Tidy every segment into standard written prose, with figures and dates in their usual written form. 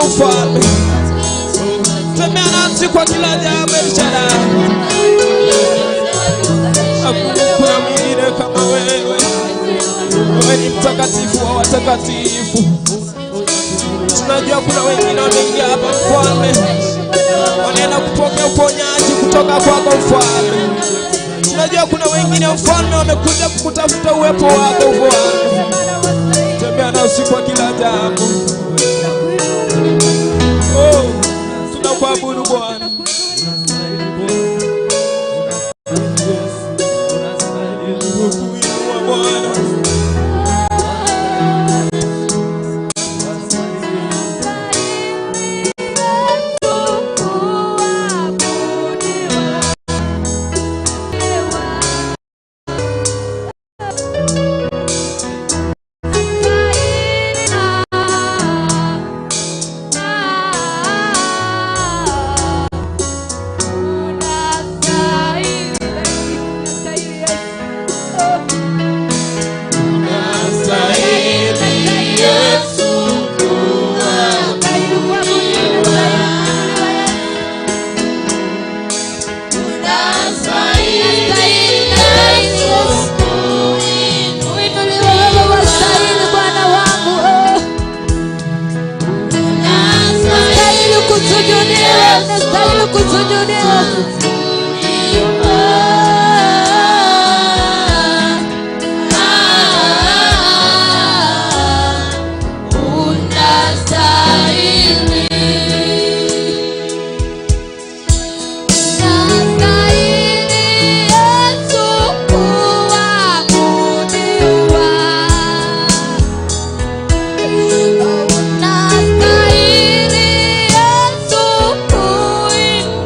Mfalme. Tembea nasi kwa kila jambo, El Shaddai. Hakuna mwingine kama wewe. Wewe ni mtakatifu wa watakatifu. Tunajua kuna wengine wameingia hapa, Mfalme, wanaenda kupokea uponyaji kutoka kwako, Mfalme. Tunajua kuna wengine, Mfalme, wamekuja kukutafuta uwepo wako, Mfalme. Tembea nasi kwa kila jambo. Oh, tunakuabudu, Bwana. Kuinua, Bwana. Wastahili, Bwana wangu, unastahili kusujudiwa, unastahili kusujudiwa. Ah, unastahili. Unastahili, Yesu, kuabudiwa. Unastahili, Yesu, kuinuliwa.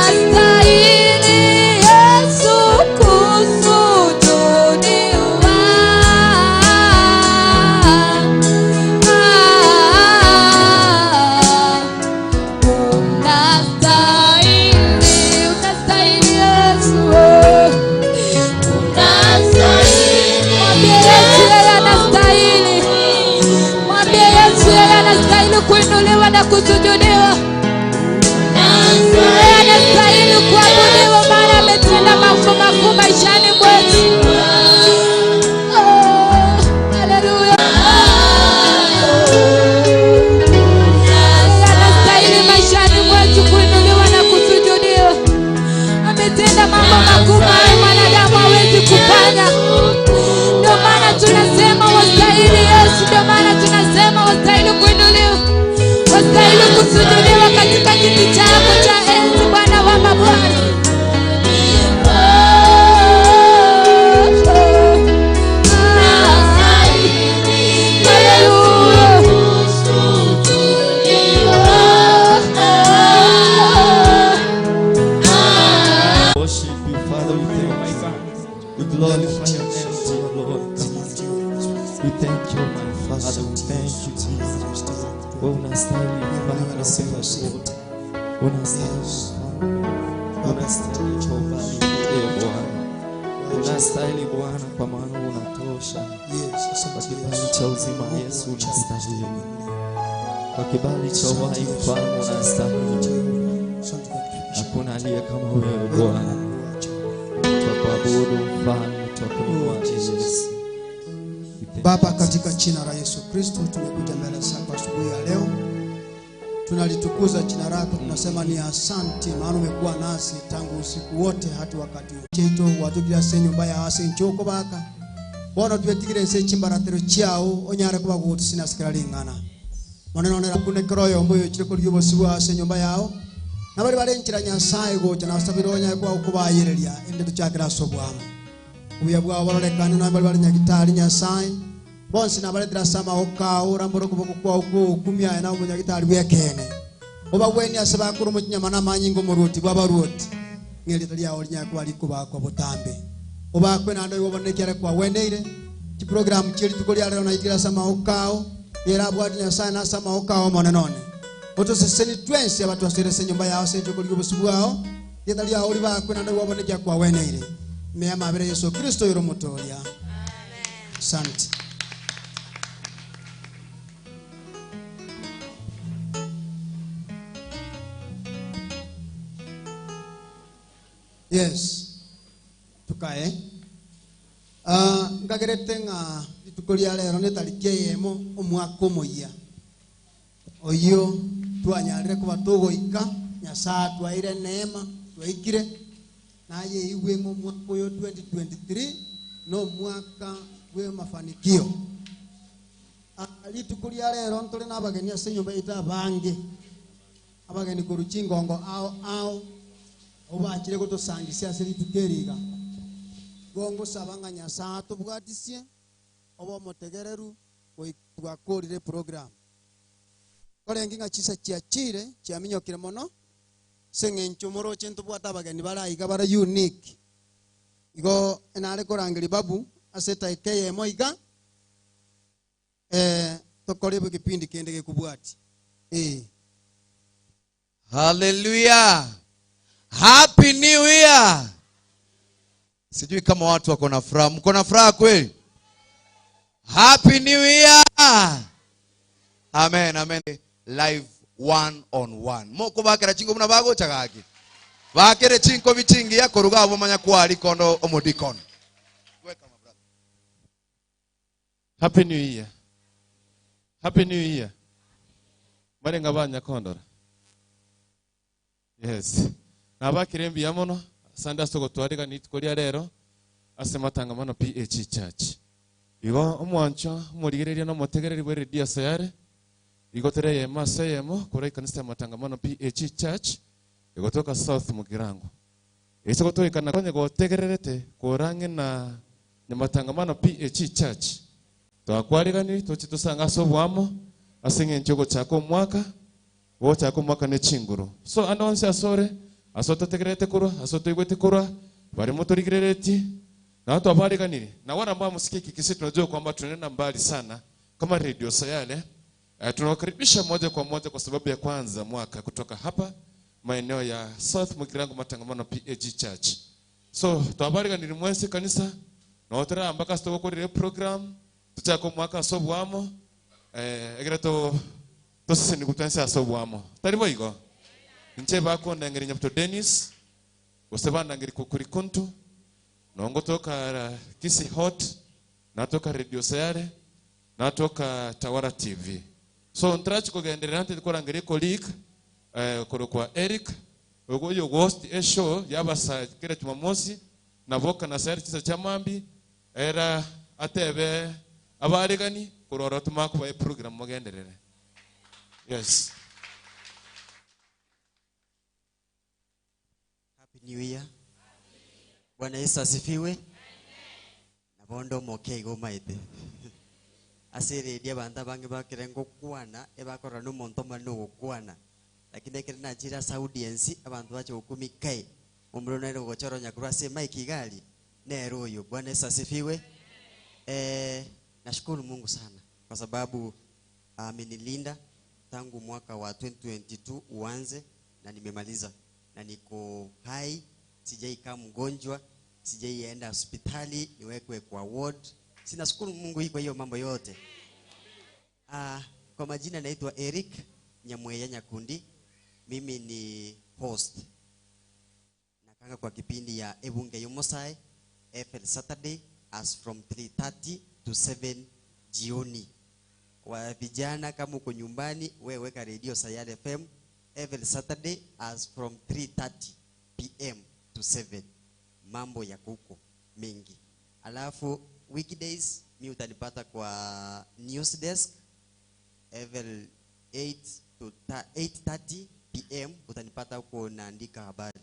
Unastahili, Yesu, kusujudiwa. Ah, unastahili, unastahili, Yesu. Mwambie Yesu yeye anastahili. Mwambie Yesu yeye anastahili kuinuliwa na kusujudiwa. Yeye anastahili kuabudiwa, maana ametenda mambo makuu maishani mwetu. Oh, haleluya. Yeye anastahili maishani mwetu kuinuliwa na kusujudiwa. Ametenda mambo makuu ambayo mwanadamu hawezi kufanya. Ndio maana tunasema wastahili, Yesu, ndio maana tunasema wastahili kuinuliwa, wastahili kusujudiwa katika kiti chako cha enzi, Bwana wa mabwana. Oh, oh, ah, haleluya. Ah, Worship you, Father. We thank you. We glorify your name, dear Lord. We thank you, my Father. We thank you, Jesus. Wewe unastahili, Mfalme, sifa zote. Unastahili, Mfalme. Unastahili kwa ubali, ee Bwana. Unastahili, Bwana, kwa maana unatosha. Kwa kibali cha uzima, Yesu, unastahili. Kwa kibali cha uhai, Mfalme, unastahili. Hakuna aliye kama wewe, Bwana. Twakuabudu, Mfalme, twakuinua, Yesu. We thank Baba, you. Katika jina la Yesu Kristo tumekuja mbele zako asubuhi ya leo, tunalitukuza jina lako, tunasema ni asante, maana umekuwa nasi tangu usiku wote hadi wakati huu. Chetu watugira se nyumba ya ase nchoko baka bono twetigire se chimbaratero chiao onyare kuba gutusina sikira lingana maneno nera kunekero yo mboyo chire kuri bosibu ase nyumba yao nabari barenchira Nyasaye gocha nasabira onyare kwa kubayereria ende tuchakira sobwamo ubuya bwabo bororekane nabari bari nyagitari Nyasaye bonsi nabaretera sama okao ramboro kuboko kwao kukumya na umunyagitari bwekene oba weni ase bakuru mu kinyama n'amanyingo muruti bw'abaruti ng'erita lyao linyakwa likubakwa butambe obakwe nando ibonekere kwa weneire chiprogram chiri tuko lya leo naikira sama okao era bwati Nyasaye na sama okao monenone otoseseni twensi abatu aserese nyumba yao senjo kuli obusibu bwao yeta lyao libakwe nando ibonekere kwa weneire mea mabere Yesu Kristo yoro mutoria. Asante. Yes. Tukae. Ngagerete nga rituko ria rero ni tariki yemo omwaka omoyia. Oyo twanyarire kuba tugoika Nyasaye twaire neema twaikire naye iwe mwaka uyo 2023 no mwaka we mafanikio. Rituko ria rero nturi na abageni ase nyumba ita bange. Abageni kuruchingongo ao ao obachire gutosangisia ase rituko eriga. Gongo sabanga Nyasaye tubwatisie obo motegereru gwakorire program. Korengi nga chisa chiachire chiaminyokire mono seng'encho moroche ntobwate abageni baraiga bara unique. Igo enare korangeri babu ase taike yemo iga tokore kipindi kende gekubwati. Hallelujah. Happy New Year. Sijui kama watu wako na furaha. Mko na furaha kweli? Happy New Year. Amen, amen. Live 1 on 1. Moko bakera chingo muna bago chagaki. Bakere chinko bichingi yako rugabo manya kwa likondo omodikon. Welcome, my brother. Happy New Year. Happy New Year. Marenga banya kondora. Yes. Nabakire mbiya mono. Sanda soko twarika nitikoria rero ase matangamano PH Church. Igo omwancho omorigereria no motegereri bwe radio sayare. Igo tereye maseyemo kora ikanisa matangamano PH Church. Igo toka South Mugirango. Ese gotoikana konye gotegererete korange na matangamano PH Church. Twakwarigani tochitusanga sobwamo asenge nchogo chako mwaka gochako mwaka ne chinguru. So anonse asore asoto tegerete kurwa asoto igwete kurwa bari motorigerereti na watu habari na wale ambao msikie kikisi tunajua kwamba tunaenda mbali sana kama Radio Sayale. Tunawakaribisha moja kwa moja kwa sababu ya kwanza mwaka kutoka hapa maeneo ya South Mugirango matangamano PAG Church. So twabari ganiri mwese kanisa na otera ambaka sitokorire program tuchako mwaka sobwamo egereto tosese nikutansa sobwamo taribo igo nche bako ndangeri nyapto Dennis gosebana ngeri kukurikuntu nongo toka Kisi Hot natoka Radio Sayare natoka Tawara TV. So ntrachi kugenderera nte korangeri colleague korokwa Eric ogoyo host a show yabasa kera Jumamosi na voka na Sayare chisa chamambi era atebe abaregani korora tumako ba program mugenderere. Yes. Happy New Year. Bwana Yesu asifiwe. Nabondo moke gomaite. Asere dia banta bange bakirengo kwana ebakora no monto mano gokwana. Lakini ekere na jira sa audience abantu bacho okumikae. Omuro nero gochoro nyakura se Mike Igali nero uyo. Bwana Yesu asifiwe. Nashukuru Mungu sana kwa sababu amenilinda tangu mwaka wa 2022 uanze na nimemaliza na niko hai, sijaikaa mgonjwa, sijaienda hospitali niwekwe kwa ward. Sinashukuru Mungu hii kwa hiyo mambo yote. Kwa majina naitwa Eric Nyamweya Nyakundi. Mimi ni host. Nakanga kwa kipindi ya Ebunge Yomosai FL Saturday as from 3:30 to 7 jioni. Kwa vijana kama uko nyumbani, wewe weka radio Sayale FM every Saturday as from 3:30 p.m. to 7. Mambo ya kuko mingi. Alafu weekdays mi utanipata kwa news desk every 8 to 8:30 p.m. utanipata huko naandika habari.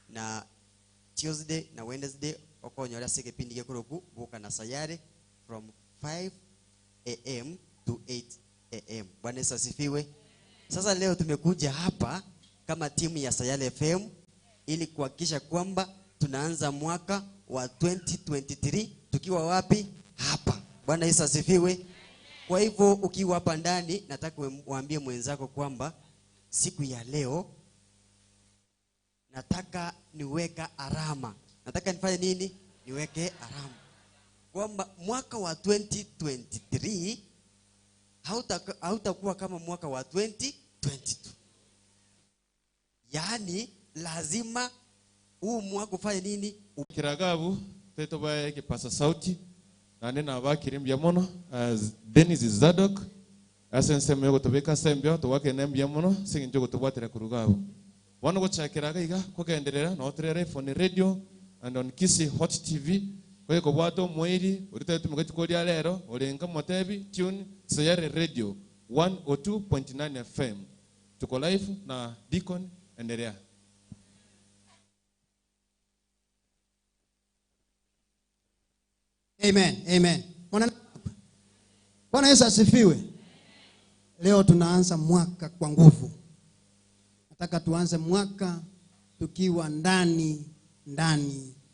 Na Tuesday na Wednesday okonyola sike pindi gekuruku buka na Sayare from 5 a.m. to 8 a.m. Bwana Yesu asifiwe. Sasa leo tumekuja hapa kama timu ya Sayale FM ili kuhakikisha kwamba tunaanza mwaka wa 2023 tukiwa wapi? Hapa. Bwana Yesu asifiwe. Kwa hivyo ukiwa hapa ndani, nataka uambie mwenzako kwamba siku ya leo nataka niweka alama. Nataka nifanye nini? Niweke alama. Kwamba mwaka wa 2023 hautakuwa kama mwaka wa 2022. Yaani lazima huu mwaka ufanye nini? Kiragabu teto baye kipasa sauti na nena abakirimbya mono Dennis Zadok asenseme gotobeka sembyo towake nembya mono singinjo gotobwatira kurugabo. Wano gochakiraga iga kogenderera no terere phone radio and on Kisi Hot TV kwa kobwato mwiri uritetu mugati koria lero olenga motebi tune Sayare Radio 102.9 FM. Tuko live na Deacon, endelea. Amen, amen. Bwana Yesu asifiwe. Leo tunaanza mwaka kwa nguvu. Nataka tuanze mwaka tukiwa ndani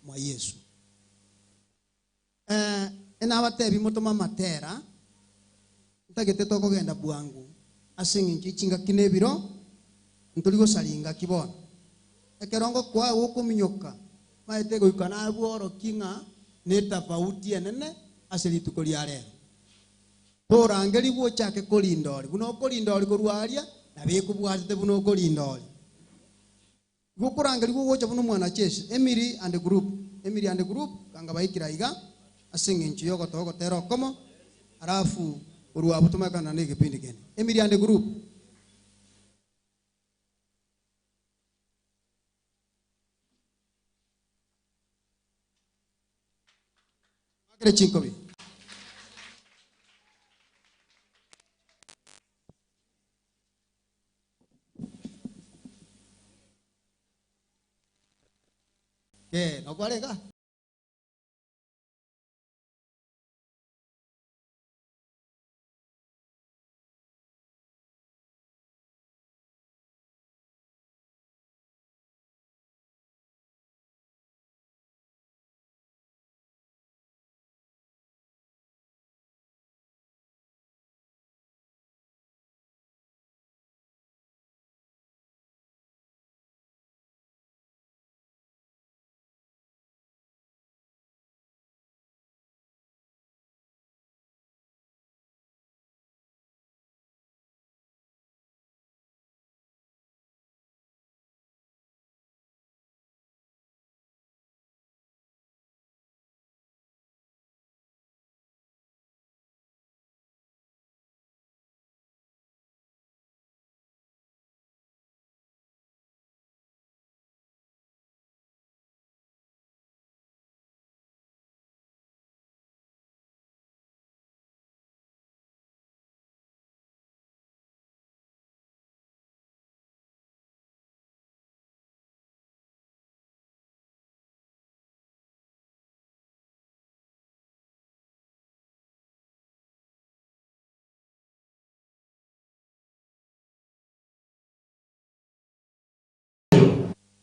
mwa Yesu. Enabatebi motoma matera ntagete tokogenda bwangu asingi chinga kinebiro ntuligo salinga kibona ekerongo kwa gukuminyoka maete goikana bworo kinga ne tofauti enene aselituko lya lero torangeri gwochake kolindori buno kolindori korwaria na bekubwatete buno kolindori gukurangeri gwocha buno mwana chesi Emily and group, Emily and group kanga baikira iga asingi nchiyo gotogotero komo alafu urwa butumaka na kipindi kene Emily and group. Akere chinkobi. Ke no kwalega.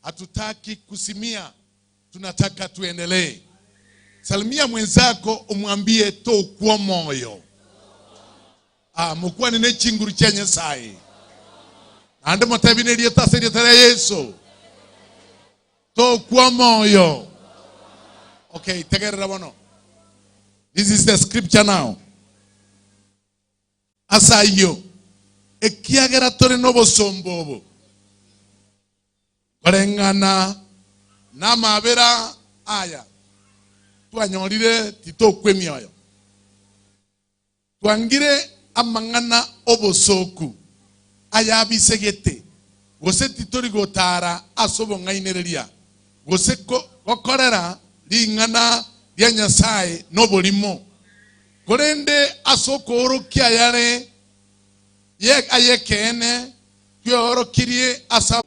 Hatutaki kusimia, tunataka tuendelee. Salimia mwenzako umwambie to kwa moyo. Mukwa nene chinguru cha Nyasaye. Ande motabine lieta seria Yesu. To kwa moyo. Okay, tegerera bono. This is the scripture now. Asayo. Ekiagera tore nobo sombobo. Koreng'ana na mabera aya twanyorire titokwe mioyo twangire amang'ana obosoku aya bisegete gose titori gotara asobong'ainereria gose gokorera ring'ana ria Nyasaye noborimo korende asokorokia yare ye ayekene tworokirie asa.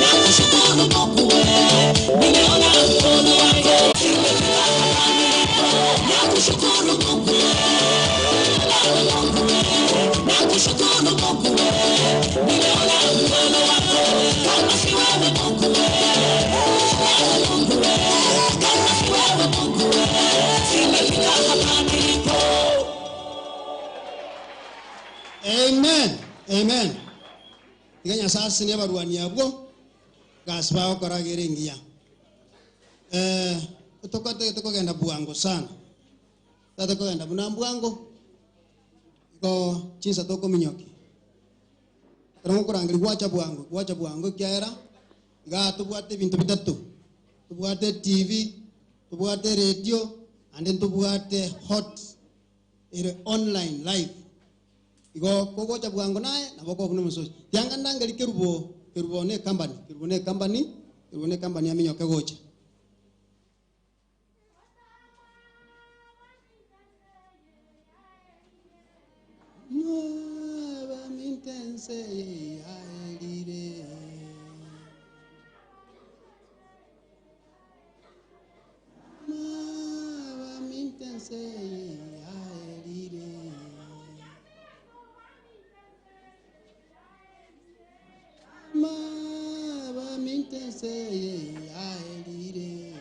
Nakushukuru Mungu, nimeona mkono. Amen. Amen. Tiganya sasa ni abarwani abwo gasbao koragerengia. Tukote tukogenda bwango sana. Tata kogenda buna bwango. Iko chinsa toko minyoki. Tarongo kurangiri gwacha bwango, gwacha bwango kiaera. Iga tubwate bintu bitatu. Tubwate TV, tubwate radio, and then tubwate hot ere online live. Igo kogocha bwango naye naboko kuno musozi. Yanga ndangeli kerubo, kerubo ne company, kerubo ne company, kerubo ne company aminyoke gocha. Nueva mintense aelire. Nueva mintense aelire. Nueva mintense aelire.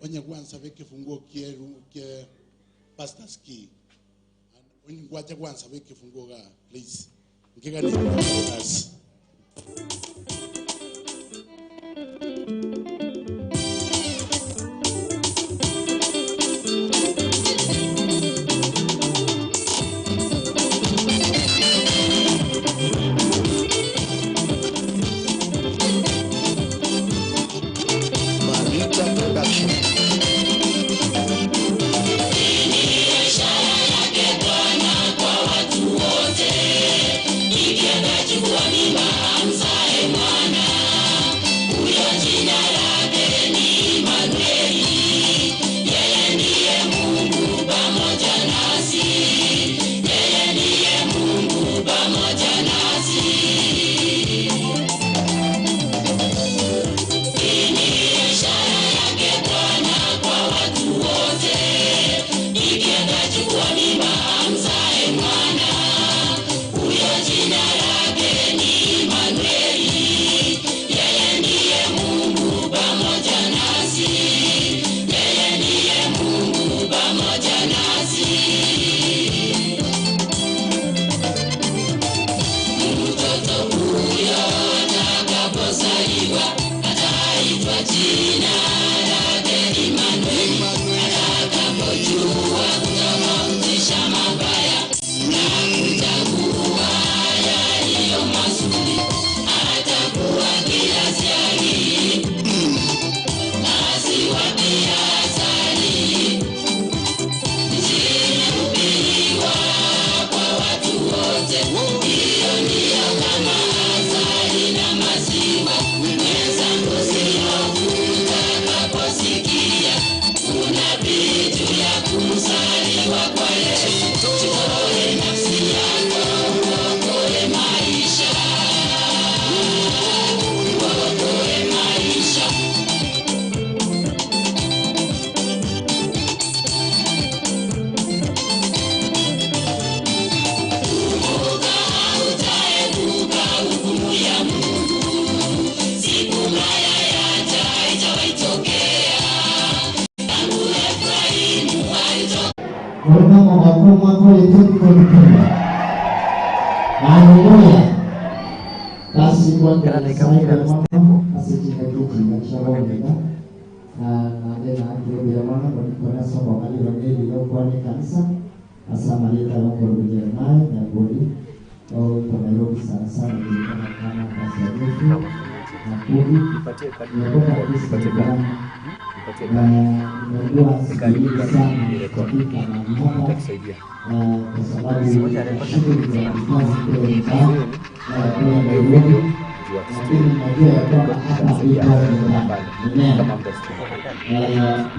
Onye kwanza veke funguo kieru kie pastor's key. Onye kwacha kwanza veke funguo ga please. Ngeka ni class.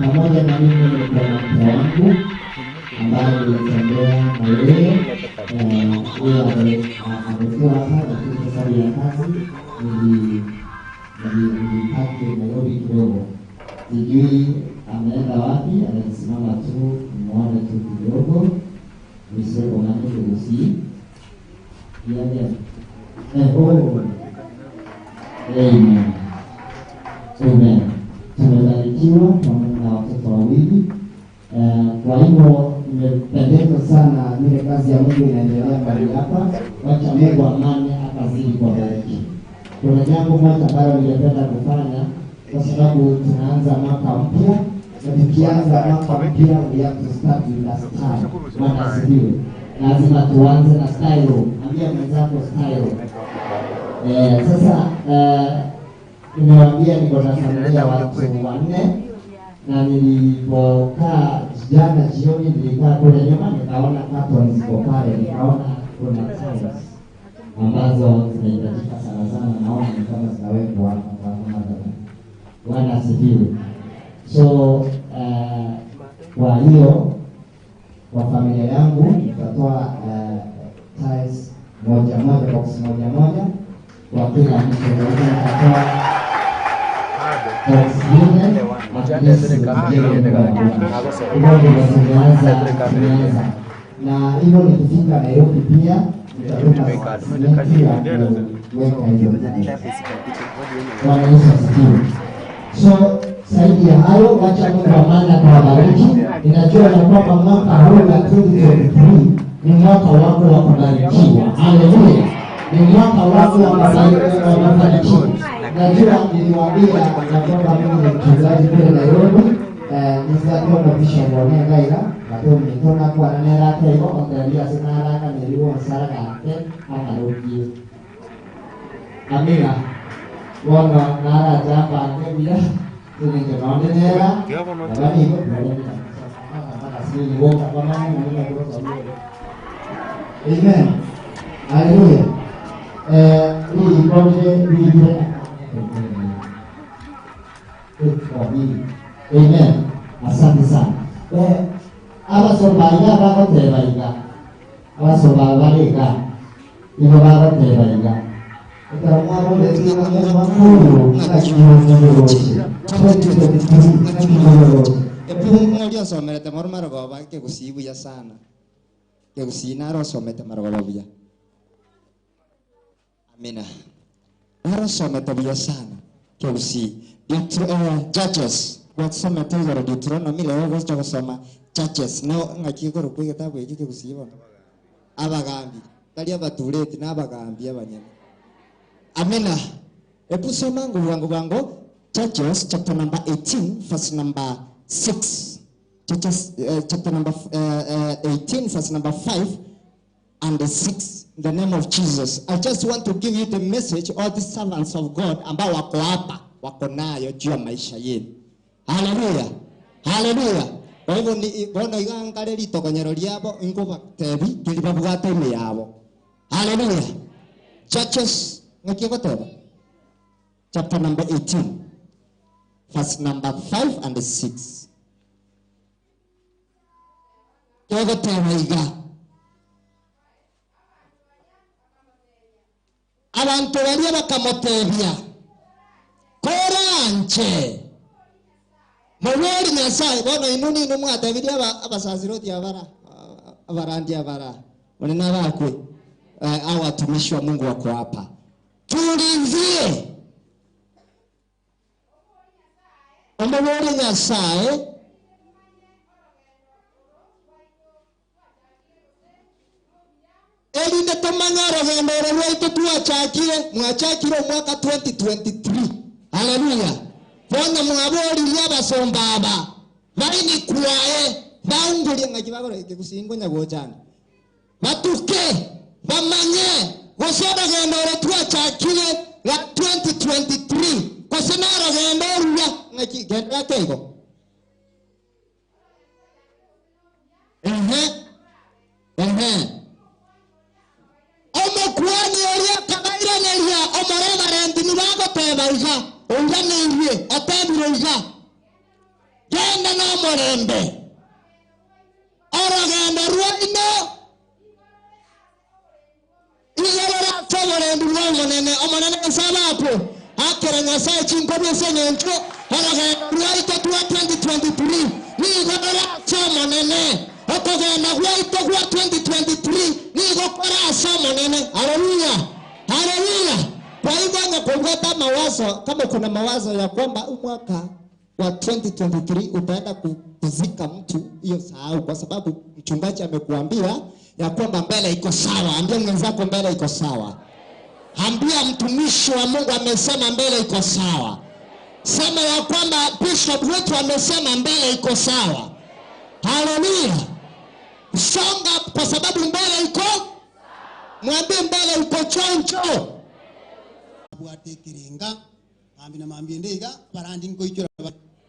Pamoja na mimi nilikuwa na mke wangu ambaye nilitembea na yeye Amekuwa hapa lakini kwa sababu ya kazi nilipaki Nairobi kidogo. Sijui ameenda wapi, anasimama tu muone tu kidogo. Amen. Amen. Tumebarikiwa na watoto wawili. Kwa hivyo nimependezwa sana ile kazi ya Mungu inaendelea mahali hapa. Wacha Mungu amani akazidi kuwabariki. Kuna jambo moja ambalo ningependa kufanya kwa sababu tunaanza mwaka mpya. Na tukianza mwaka mpya we have to start with a style. Bwana asifiwe. Lazima tuanze na style. Ambia mwenzako style. Sasa nimewaambia niko na familia watu wanne, na nilipokaa jana jioni nilikaa kule nyuma nikaona cartons ziko pale, nikaona kuna tiles ambazo zinahitajika sana sana, naona ni kama zinawekwa hapa kama. Bwana asifiwe. So kwa hiyo kwa familia yangu nitatoa tiles moja moja, box moja moja kwa kila mtu. Nitatoa box nne, at least hivyo ndivyo tumeanza. Na hivyo nikifika Nairobi pia nitaleta simenti ya kuweka hizo tiles. Bwana Yesu asifiwe. So zaidi ya hayo, wacha Mungu amani akawabariki. Ninajua ya kwamba mwaka huu wa 2023 ni mwaka wako wa kubarikiwa. Haleluya! Ni mwaka wako wa mafanikio. Najua niliwaambia ya kwamba mimi ni mchungaji kule Nairobi. Nizakona bishop wa Ngaira na kwa nerake igo oteria sinaraka niriwo nsaraka ake akarukie. Amina. Wono nara jamba ake bila tunengenonenera abanigo Amen. Haleluya. Amen. Asante sana. Abasomba bagoteba iga. Abasomba bariga. Ibo bagoteba iga. Ebu osomerete moru marogoba kegusii buya sana. Kegusii naro osomete marogoba buya. Amina. Naro osomete buya sana. Kegusii. Judges. Gwasomete igoro Deuteronomy leo gocha gosoma Judges. No ng'aki igoro kwe getabu eki kegusii bono. Abagambi. Tari abatureti na abagambi abanyene. Amina. Ebu soma nguvu wangu Judges chapter number 18 verse number 6. Judges chapter number 18 verse number 5 and 6. In the name of Jesus. I just want to give you the message all the servants of God ambao wako hapa wako nayo juu ya maisha yenu. Hallelujah. Hallelujah. Kwa hivyo ni bono igangare litokonyero liabo ingoba tebi kilibabwate ime yabo. Hallelujah. Judges ngakigoteba chapter number 18 verse number 5 and 6. Kegoteba iga abantu baria bakamotebia koranche mobori Nyasaye bono inuni inu mwatebirie abasasiroti abara abarandi abara onena bakwe au watumishi wa Mungu wako hapa tulizie omobori Nyasaye elinde tomanyara gendere rwaitu twachakire mwachakire omwaka 2023. Haleluya. Bona mwaboririe abasomba aba baini kwae baungurie ng'aki bagora ekigusingo nyagochana batuke bamanye gose orogendo twachakire la 2023 gose narogendo oruya ng'aki gendera keigo. Ehe ehe omokuani oria kabairaneria omorebarendi nibagoteba iga oiraneirie otebire iga genda nomorembe orogendo rwaino oborendi bwa omonene omonene nsabakwe akera nyasaye chinkobi senyencho orogendo rwaito twa 2023 nigo rorase omonene okogenda gwaito gwa 2023 nigo korase omonene. Haleluya, haleluya. Kwa hivyo nyakubwata mawazo, kama kuna mawazo ya kwamba mwaka wa 2023 utaenda kuzika mtu, hiyo sahau, kwa sababu mchungaji amekuambia ya kwamba mbele iko sawa. Ambia mwenzako mbele iko sawa. Ambia mtumishi wa Mungu amesema mbele iko sawa. Sema ya kwamba bishop wetu amesema mbele iko sawa. Haleluya. Songa kwa sababu mbele iko, mwambie mbele iko choncho. Bwatekirenga ambi na mambie ndeiga barandi nkoichora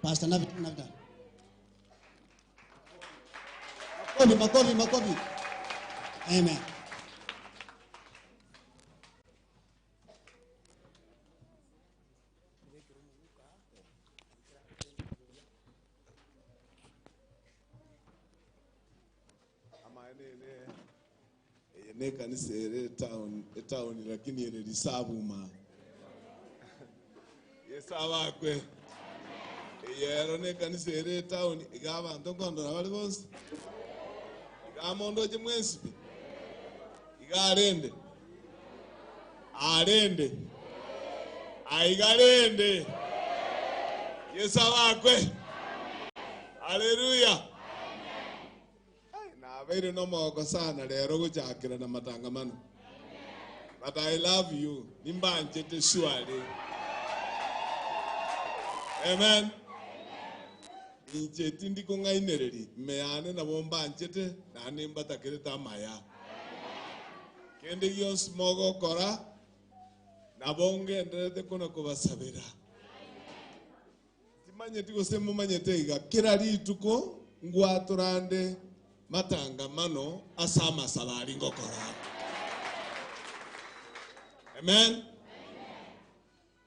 pastor Navita. Makofi, makofi, makofi. Amen. Ne kanisa ere town lakini ere risabuma. Yesabakwe. Yero ne kanisa ere town igabantu nkondora bali bonsi. Igamondo je mwensipi. Igarende. Arende. Aigarende. Yesabakwe. Hallelujah. Nabeire no moko sana lero guchakira na matangamano. But I love you. Nimbanjete surely. Amen. Inche tindi kung'ainereri meane nabo mbanchete nane mbatakirete amaya. Kende gionsi mogokora nabo ngenderete kono kobasabera. Timanyeti gose mumanyete iga kera rituko ngwatorande matangamano asama sabari ngokora. Amen.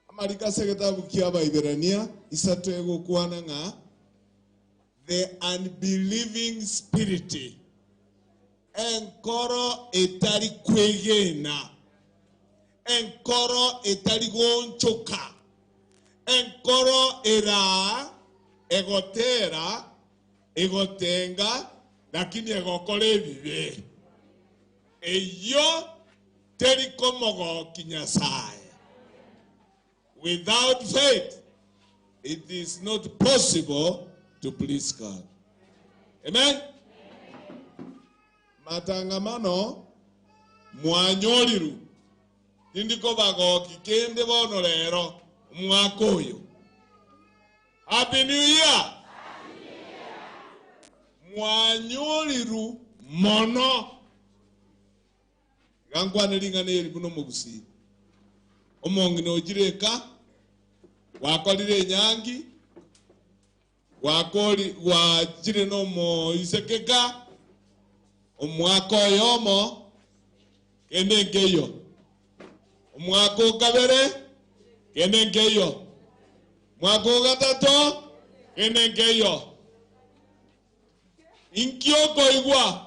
Amarika seketabu kia Baiberania isato egokwana ng'a the unbelieving spirit enkoro etari kwegena enkoro etari gonchoka enkoro era egotera egotenga lakini egokora ebibe eyo terikomogoki Nyasaye. Without faith it is not possible to please God. Amen. Matangamano mwanyoriru ndiko bagoki kende bono lero mwaka oyo. Happy New Year. Mwanyoriru mono gangwane ringane eri buno mugusi omongino ojireka wakorire nyangi wakori wajire no mo isekeka omwaka oyomo kende nkeyo omwaka okabere kende nkeyo mwaka ogatato kende nkeyo inkioko igwa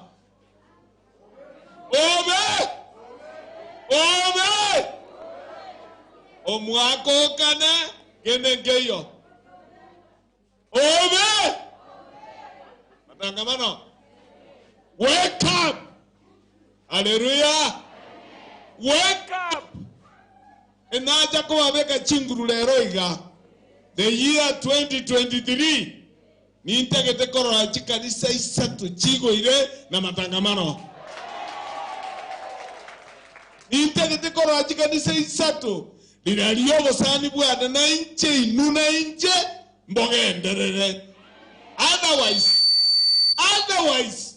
obe obe omwaka okane kende nkeyo obe matangamano. Wake up. Hallelujah. Wake up. Enaja kobabeka chinguru lero iga the year 2023 nintegete korora chikanisa isatu chigoire na matangamano. Nintegete korora chikanisa isatu liralio bosani bwana na inche inu na inche mbogenderere. Otherwise, otherwise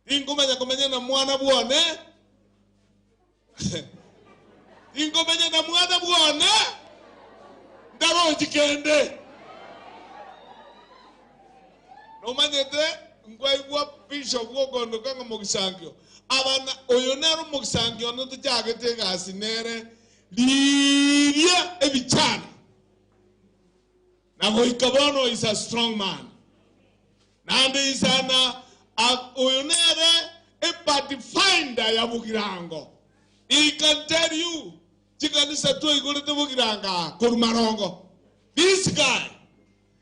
ingomanya komenya na mwana bwone ingomenya na mwana bwone ndaroji kende nomanyete ngwaigwa bishop gogondo kanga mogisangio abana oyo nero mogisangio no tuchagete gasi nere liria ebichana na goikabono is a strong man nande isana oyo nere a pathfinder ya bugirango He can tell you chikanisa twaigorete bogiranga korumarongo. This guy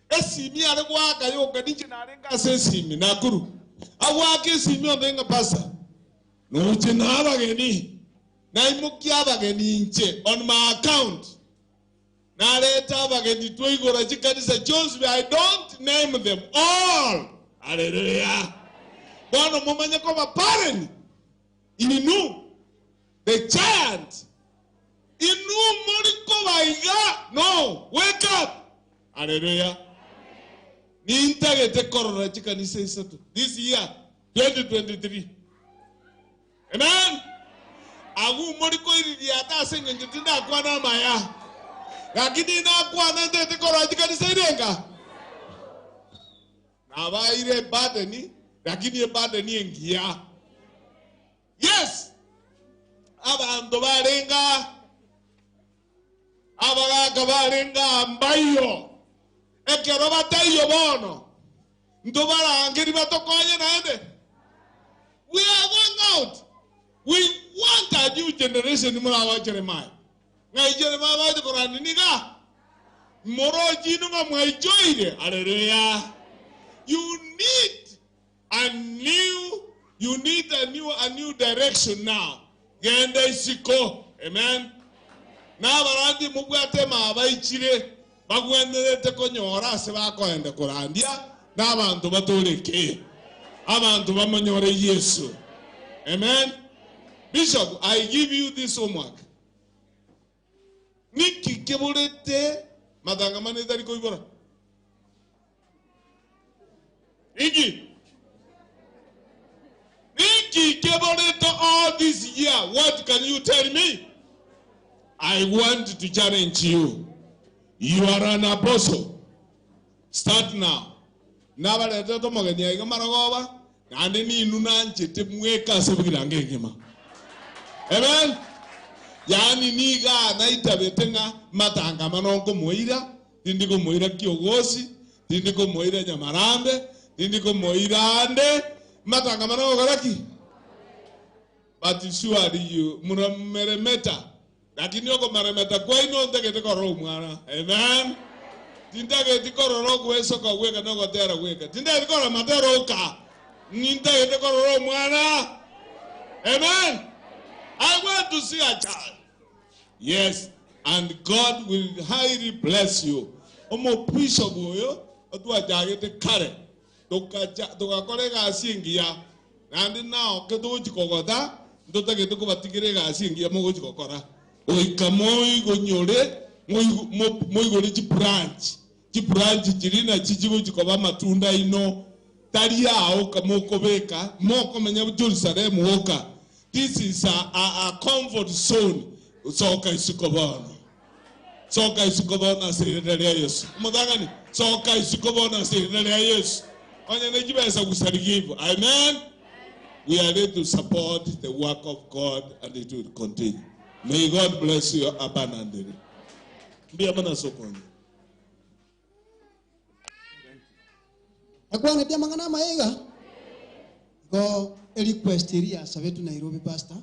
esimi are gwaka yoka ninche narenga ase esimi Nakuru agwaka esimi ondenga pasa noche nabageni naimukia abageni inche on my account nareta abageni twaigora chikanisa Jones. I don't name them all. Hallelujah. Bwana mumanye kwa parent inu the giant inu moriko baiga no wake up. Hallelujah. Nintagete korora chikanisa isato this year 2023. Amen. Agu moriko iriria ata sengenje tinda kwana maya lakini nakwana ndete korora chikanisa irenga nabaire badeni lakini badeni engia. Yes, abantu barenga abagaka barenga mbayo ekero bataiyo bono ntobarangeri batokonye naende. We are going out. We want a new generation. Murawa Jeremiah ngai Jeremiah baje korani niga moroji nunga mwaijoire. Hallelujah. You need a new, you need a new direction now. Genda isiko. Amen. Na barandi mubwate mabaichire bagwenderete konyora ase bakoenda korandia na abantu batoreke abantu bamonyore Yesu. Amen. Bishop, I give you this homework. Niki keborete matangamano etari koibora. Niki. Niki keborete all this year. What can you tell me? I want to challenge you. You are an apostle. Start now. Nabarete tomogeni aiga marogoba nande ninu nanchete mweka ase bugirange ngima. Amen. Yani niga naitabete ng'a matangamano nkomoira, tindi komoira kiogosi, tindi komoira nyamarambe, tindi komoira ande matangamano gokoraki. But surely you murameremeta. Lakini oko maremeta kwaino ntegete korora omwana. Amen. Tindageti korora gwesoka gweka nogotera gweka. Tindageti korora matera oka. Nindageti korora omwana. Amen. I want to see a child. Yes, and God will highly bless you. Omo bishop oyo otwachagete kare tugakora egasi engiya naende nao ketogochi kogota ntotagete kobatigera egasi engiya mogochi gokora oika moigonyore moigore chibranch chibranch chiri nachi chigochi koba amatunda ino tari ao mokobeka mokomenya Jerusalem woka. This is a comfort zone. Soka isiko. Soka isiko bona sirere Yesu. Mudangani soka isiko bona sirere Yesu. Onye nejibesa kusarigivu. Amen. We are ready to support the work of God and it will continue. May God bless you abundantly. Ndiye bana sokonye. Akwana dia mangana maega. Go request iria sabetu Nairobi pastor.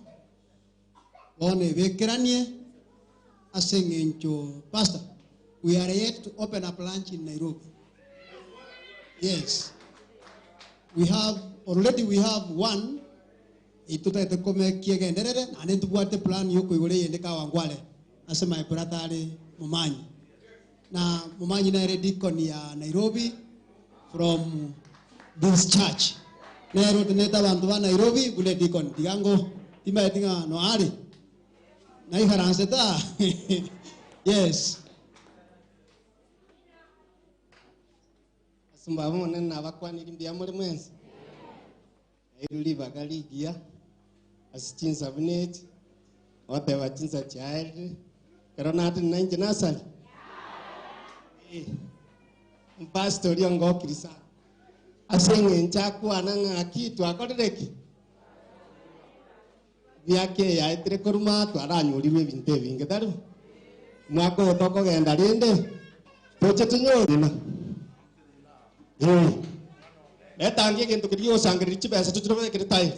One bekeranie aseng'encho pastor. We are yet to open a branch in Nairobi. Yes. We have already we have one. Itutaete kome kiegenderere na nitubwate plan yoko igore yende Kawangware. Ase my brother ari Mumanyi. Na Mumanyi na deacon ya Nairobi from this church. Nero teneta bantu ba Nairobi bule deacon digango timaetinga no ari. Na iharanseta. Yes. Asumba monene abakwaniri mbya muri mwenzi. Eruliva galigia asichinsa bunet ote bachinsa child kerona ati nainje nasali. Eh. Pastor yongo kirisa. Asenge nchakwana ng'aki twakorereki. Byake yaetire koruma twaranyuriwe ebintu ebinge tari. Mwaka oyo tokogenda rinde toche tunyorina. Eh. Etangie kintu kiria osangereri chibesa tuchirobekere tai.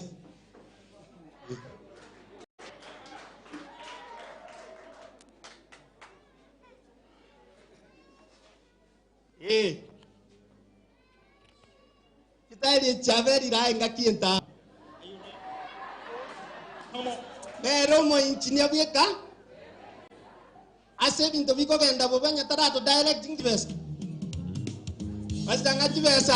Chitairi chaveri raenga kienta. Pero mo inchinia bweka. Ase bintu biko genda bobenya tarato directing best. Basta ngachibesa.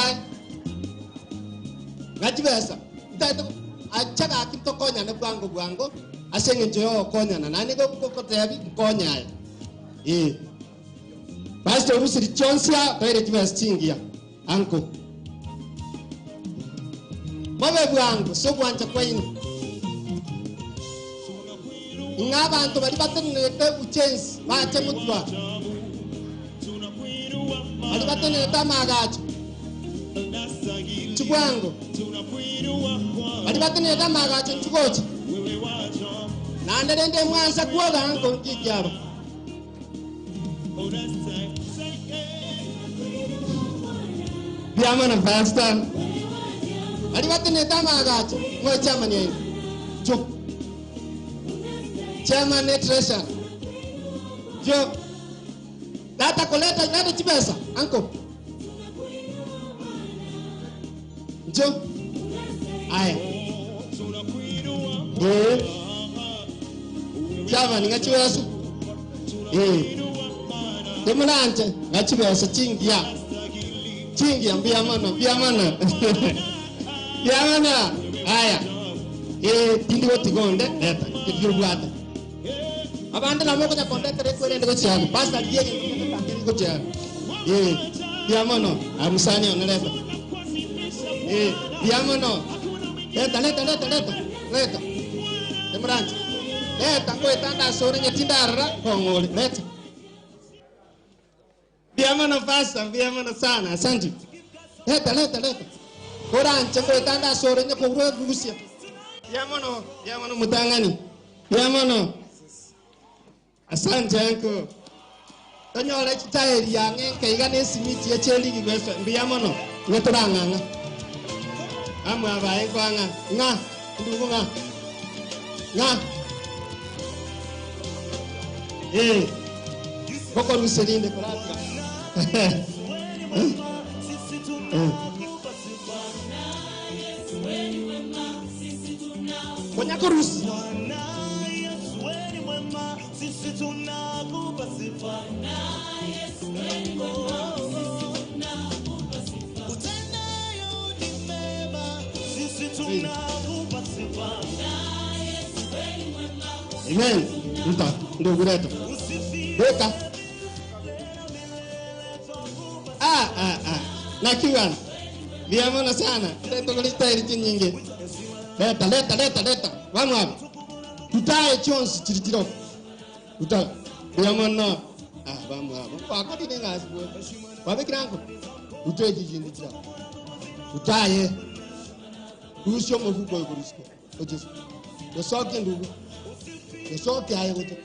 Ngachibesa. Ntaito achaga kintokonya ne bwango bwango ase ngencho yo konya na nani go kotebi konya. Eh. Pastor Rusiri Chonsia direct best chingia. Anko. Mabe bwango so bwanja kwaino. Ngabantu bali batenete uchensi bache mutwa. Bali batenete amagacho. Chibwango. Bali batenete amagacho nchugocha. Nande mwansa kuoga anko nkikyaba. Byamana pastor. Bali batenete amagacho mwe chama ni. Chuk. Chairman ne treasurer. Jo. Data koleta nani chipesa anko. Jo. Aya. Eh. Chairman ngachibesa. Eh. Demulanje ngachibesa chingia. Chingia mbia mana, mbia mana. Mbia mana. Aya. Eh tindi wotigonde leta kidubwata. Abanda na moko konde tere kwere ndiko chiano pastor yeye ndiko chiano eh diamono amusani oneleta eh diamono leta leta leta leta leta demranch leta ngo etanda sore nyetindarra kongole leta diamono pastor diamono sana asante leta leta leta koranche ngo etanda sore nyekogro gusia diamono diamono mutangani diamono. Asante anko. Tonyola chitairi yange keiga nesimiti echeligi gwesa mbiyamono ngetoranganga. Amwe abaye kwanga nga ndugu nga. Nga. Eh. Koko ruselinde kolata. Konya korusi. Amen. Nta ndugu letu. Weka. Ah ah ah. Nakiwa. Viamona sana. Leto kulita ili nyingi. Leta leta leta leta. Wamwa. Tutae chonsi chiritiro. Uta. Viamona. Ah vamwa. Wakati nenga asibu. Wabekirango. Utoe jijindi chira. Utaye. Usio mfuko yuko. Ojesu. Yosoke ndugu. Yosoke aye gote.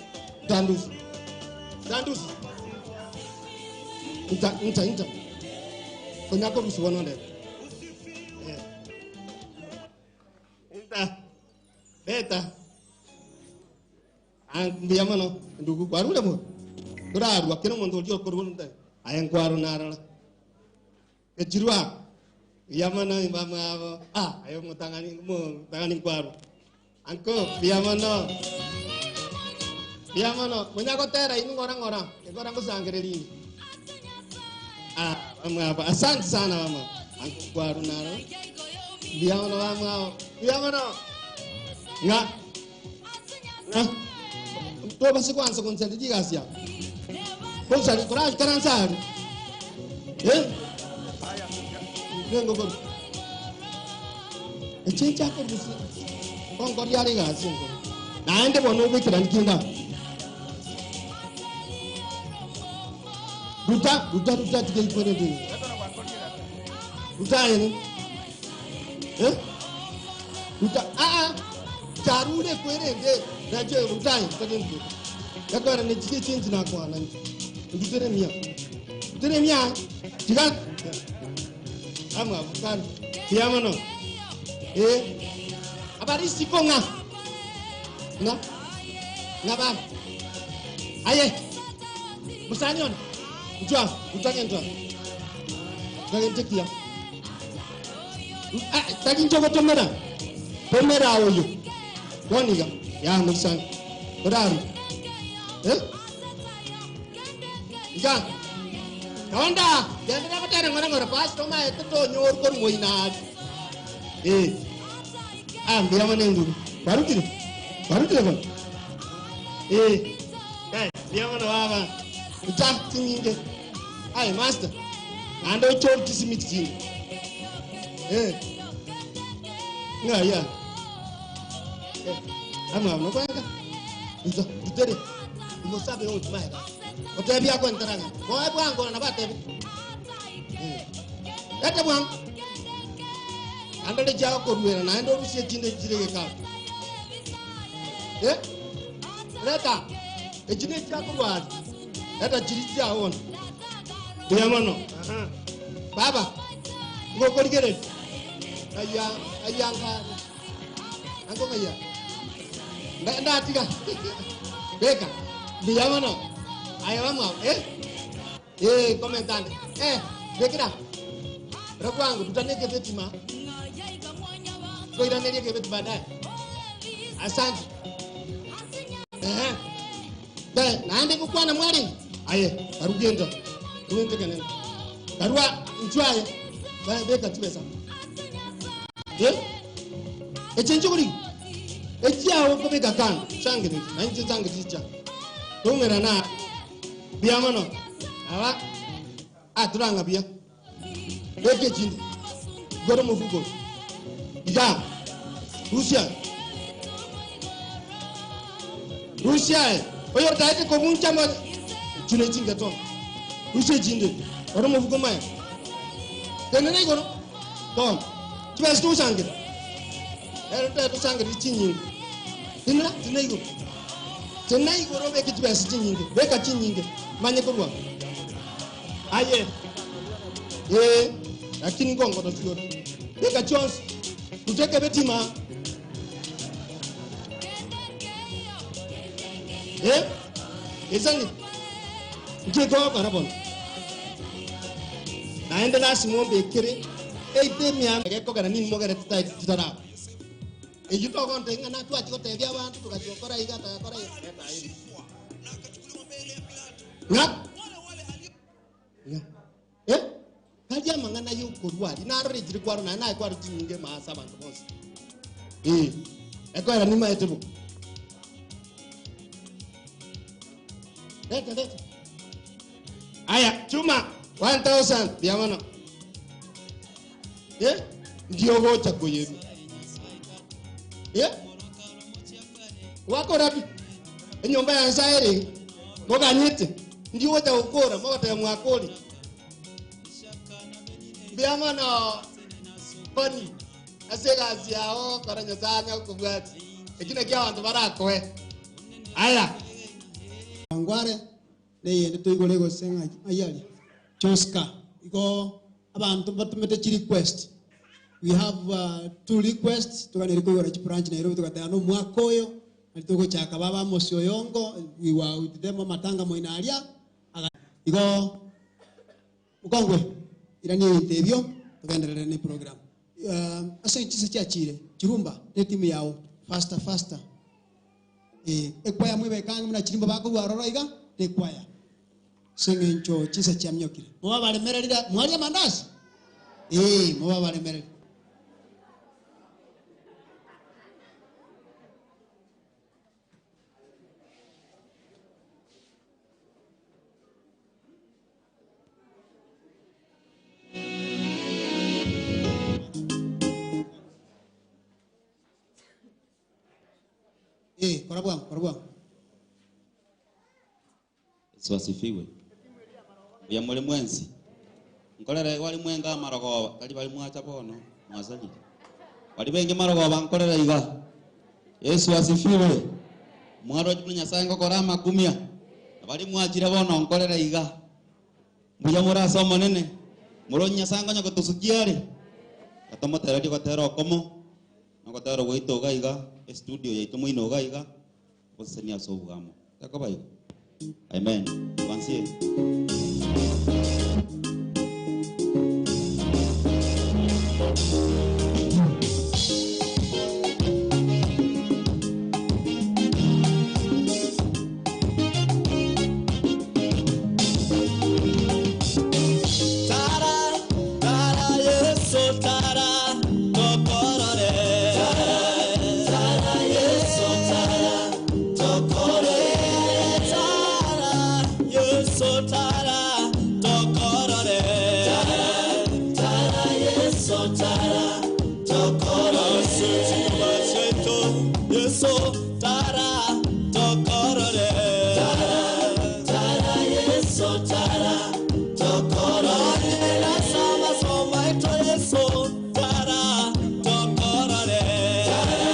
Tandusi. Tandusi. Nta nta nta. Konyako rusi wono le. Eh. Nta. Leta. Ambiyamano ndugu kwarule mo. Turarwa kino mondo lyo korwo nta. Aye nkwaru narala. Echirwa. Yamano imama ah ayo mutangani mo tangani kwaru. Anko biyamano. Biyamano munyakotera inu ngora ngora. Ngora ngusangereli. Ah mama asante sana mama. Anko kwaru naro. Biyamano mama. Biyamano. Nga. Nga. To basi kwanza konsenti digasia. Konsenti courage karansari. Eh? Nengo ko. Echincha ko busi. Kongo yari gasi ngo. Naende bono ubikira nkinda. Ruta ruta ruta tike ikore ndi. Ruta yeni. Eh? Ruta a a. Charure kwere nde. Naje ruta yeni tike ndi. Yakora ne tike change na kwa na. Ndutere mia. Ndutere mia. Tiga. Ama bukan. Diamono. Eh. Habari siko nga. Nga. Nga ba. Aye. Musanyon. Njua, utange njua. Utange ntekia. Tari njogo tomera. Tomera oyo. Woniga ya musan. Oraru. Eh? Iga. Tonda, gendera kotera ngora ngora pas toma eto nyor kor moina. Eh. Ah, mbira manengu. Barutire. Barutire bon. Eh. Eh, mbira mano baba. Ucha tinginge. Ai master. Ando chor kisimiti jini. Eh. Nga ya. Eh. Amwa no kwanga. Izo, tutere. Imosabe onti maega. Otebia kwa ntaranga. Kwa bwango na batebe. Eh. Ete bwango. Andole jao koruera na ndo rusie chinde chirege ka. Eh? Leta. Echine chako rwari. Leta chiri chao on. Buyamano. Aha. Baba. Ngokorigere. Aya ayanga. Ango kaya. Nda atiga. Beka. Buyamano. Aya mama, eh? Eh, komentande. Eh, bekira. Rakwangu tutaneke betima. Kwa ile kebet baadaye. Asante. Eh. Dai, naende kukwana mwali. Aye, arugenda. Ruende kanene. Barua nchwaye. Ba beka chibesa. Eh? Echenjo kuri. Echiawo kobeka kan. Change ni. Nanje change ticha. Tumera na biamano. Awa aturanga bia. Beke chindi. Goro mufuko. Ya, Rusia. Rusia. Oyo taite ko muncha ma chune chinga to. Rusia jinde. Oro mufuko mai. Tenene goro. To. Chiba stu sange. Ero ta to sange chinyi. Tinna tinai go. Tinai goro be kichiba chinyi. Be ka chinyi. Manye ko. Aye. Eh, lakini ngongo to chuo. Be ka chons. Uteke betima. Eh? Ezani. Nje ko karabon. Naende lasi mombe kere. Eite mia ko kana ni mo gere tita titara. Eyu to konte ngana tu achi ko tebia bantu tukachokora iga ta kora eta iri. Nga? Nga. Eh? Kaja mangana yo korwari na rejiri kwaro na na kwaro tinyinge maasa bantu bonse. Eh. Ekwera ni maetebo. Leta leta. Aya, chuma 1000 biamana. Eh? Ndio gocha koyeru. Eh? Wako rapi. Enyomba ya nsaere. Moganyete. Ndio gocha ukora, mogata mwakoli. Biamana koni asega yao karanya zanya kubwati. Ekina kia bantu barakoe. Aya. Ngware ne toigore gosenga ayali. Joska iko abantu batumete chi request. We have two requests tukaneri kuigora chi branch Nairobi tukatana mwakoyo alituko chaka baba mosioyongo we were with them matanga moinaria iko mukongwe irani interview tukaendelea ni program. Asa chisa cha chire chirumba ne timu yao faster faster. Ekwaya mwibe kangi muna chirimba bako warora iga tekwaya sengencho chisa cha myokire mwa balemerera mwali mandasi mwa balemerera Korabuang. Yesu asifiwe. Ya mwali mwenzi. Nkolera wali mwenga marogoba, kali bali mwacha bono, mwasali. Wali bengi marogoba nkolera iga. Yesu asifiwe. Mwaro jibuna ngokora makumia. Bali mwachira bono nkolera iga. Muya murasa monene. Muro nyasango nyagotusukiare. Katomotera ri gotera okomo. Nogotera goito iga. Studio yaitu mwino gaiga osenia sobugamo takabayo. Amen. Wansie Yesu tara tokorore tara tara Yesu tara tokorore na sama soma ito Yesu tara tokorore tara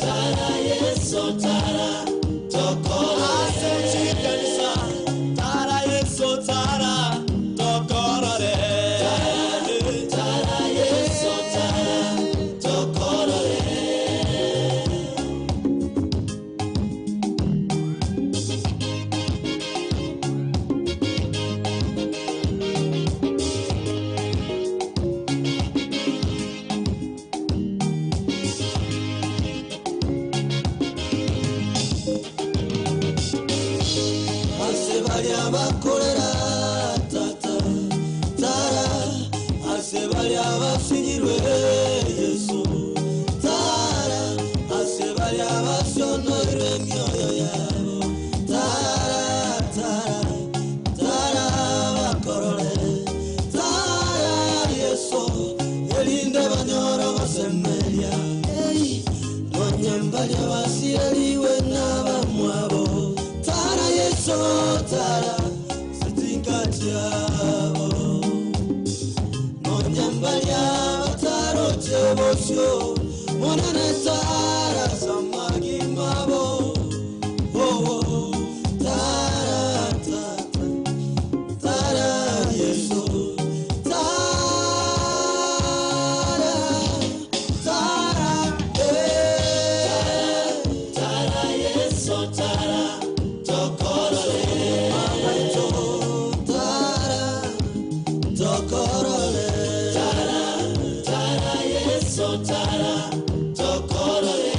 tara Yesu tara tokorore ase chikanisa tara Yesu tara tokorore tara tara Yesu tara tokorore. Ase baria bakorera tata tara ase baria basinyirwe Yesu tara ase baria basionoirwe mioyo yabo tara tara tara bakorore tara Yesu elinde banyoro basemeria ei nonyambaria basireliwe n'abamwabo tara Yesu tara sitinkatiabo nonyambaria bataroche bosio monene tara samagimabo oh oh tara tara tara Yesu tara tara eh tara Yesu tara tokorore mama ito tara tokorore tara tara Yesu tara tokorore.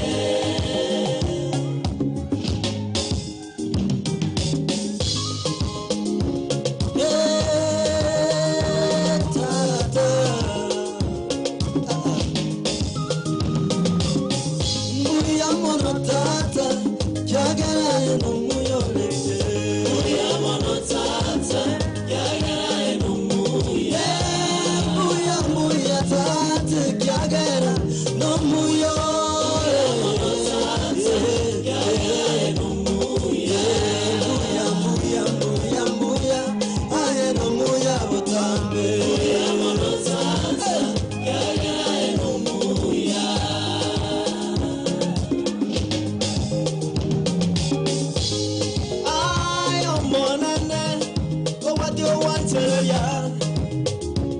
Eh tata Mbuya mono tata kyagalaye n'omuyoleke Mbuya mono tata kyagalaye n'omuye Mbuya mbuya tata kyagala n'omuyole Mbuya tata kyagalaye n'omuye Mbuya mbuya mbuya mbuya aye n'omuya butambe Mbuya mono tata kyagalaye n'omuya. Ay, omonene, owati owanchereria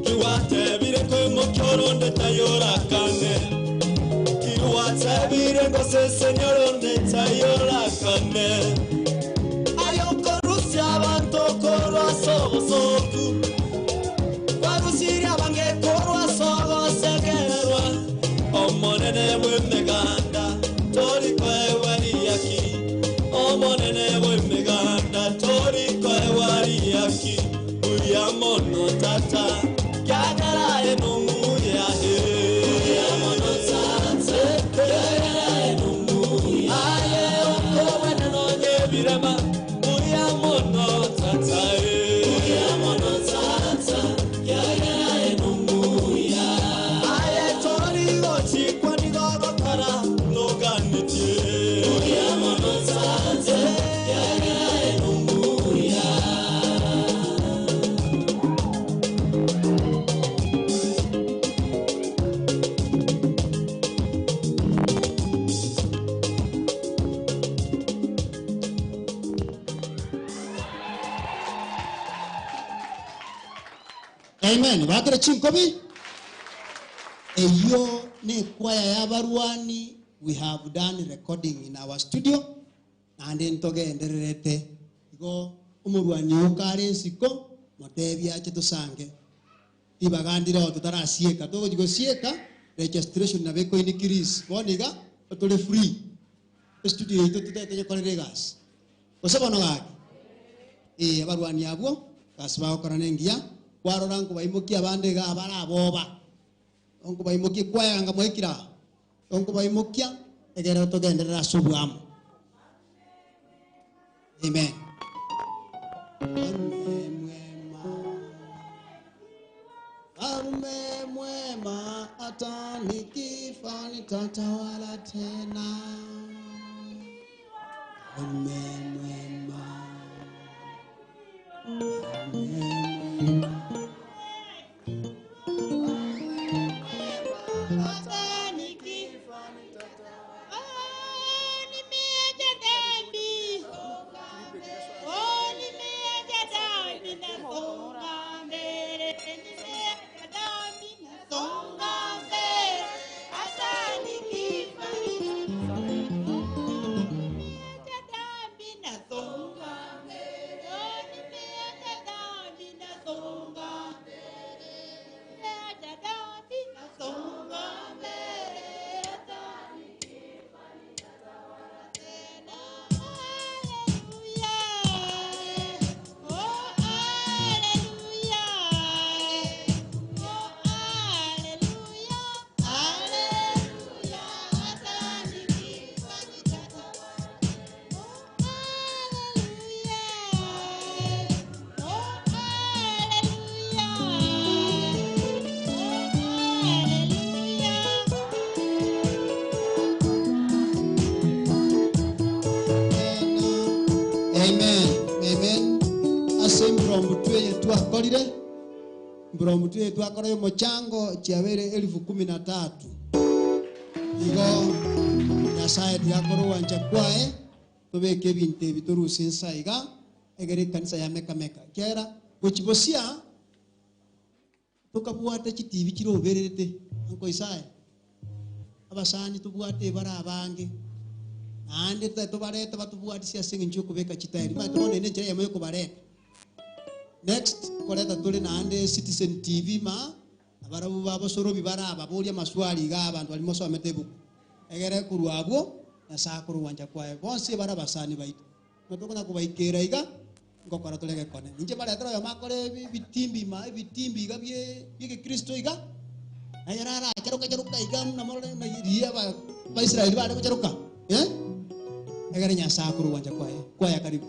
Kiwatebire koimokioro tayorakane Kiwatebire ngosesenyoro tayorakane Ayokorusia abantu korwa sogosoku Kwarusiria abange korwa sogosekerwa Omonene bw'emiganda tori kweweriaki Omonene bw'emiganda tori kweweriaki Buya mono tata kyagalaye n'omuya Buya mono tata kyagalaye n'omuya Aye okobwene nonye birema Buya mono tata Buya mono tata kyagalaye n'omuya Aye tori gochikwa nigogokora noganitie Buya mono tata kyagalaye n'omuya. Amen. Bakere chinkobi. Eyo ne kwaya ya barwani. We have done recording in our studio. And ntogendererete. Igo omurwani okare ensiko motebia ache tusange. Ibagandire tutarasieka. Togosieka registration na beko increase. Boniga tuli free. Studio itu tutete korere gas. Gose bono gaki. Abarwani abwo gasi bagokora nengiya kwarora nkobaimokia abande ga baraboba. Nkobaimokia kwayanga mwekira. Nkobaimokia egera togenderera sobwamo. Amen. Mfalme mwema, hata nikifa nitatawala tena. Mfalme mwema, Mfalme mwema. Hata nikifa Oh, nimeacha dhambi. Oh, nimeacha dhambi nasonga mbele. Nimeacha dhambi nasonga mbele. Hata nikifa nimeacha dhambi nasonga mbele. Oh, nimeacha dhambi nasonga mbele. Nimeacha dhambi nasonga mbele. Hata nikifa Amen. Amen. Ase mbrombu yenye twakorire mbrombu yenye twakorire mochango chiabere 13,000 igo Nyasaye tiakorwo wanja kwae tubeke ebinto ebi toruse ensa iga egere ekanisa ya meka meka kiera gochibosia tukabwate chitibi chirobererete anko Isaya abasani tubwate bara abange ande tubareta batubwatisia sing'encho kubeka chitairi matone ne njira yamo kubareta next koreta tuli naande Citizen TV ma abarabu babosorobi baraba boria maswali ga abantu balimo somete buku egere kurwabwo nasakuru wanja kwae bonse barabasani baitu natokona kubaikera iga ngokora tulege kone ninje baretera yo makore bitimbi ma bitimbi iga bye bye Kristo iga ayarara charuka charuka iga namore na ria ba Israeli ba charuka eh egere nyasakuru wanja kwae kwaya karibu.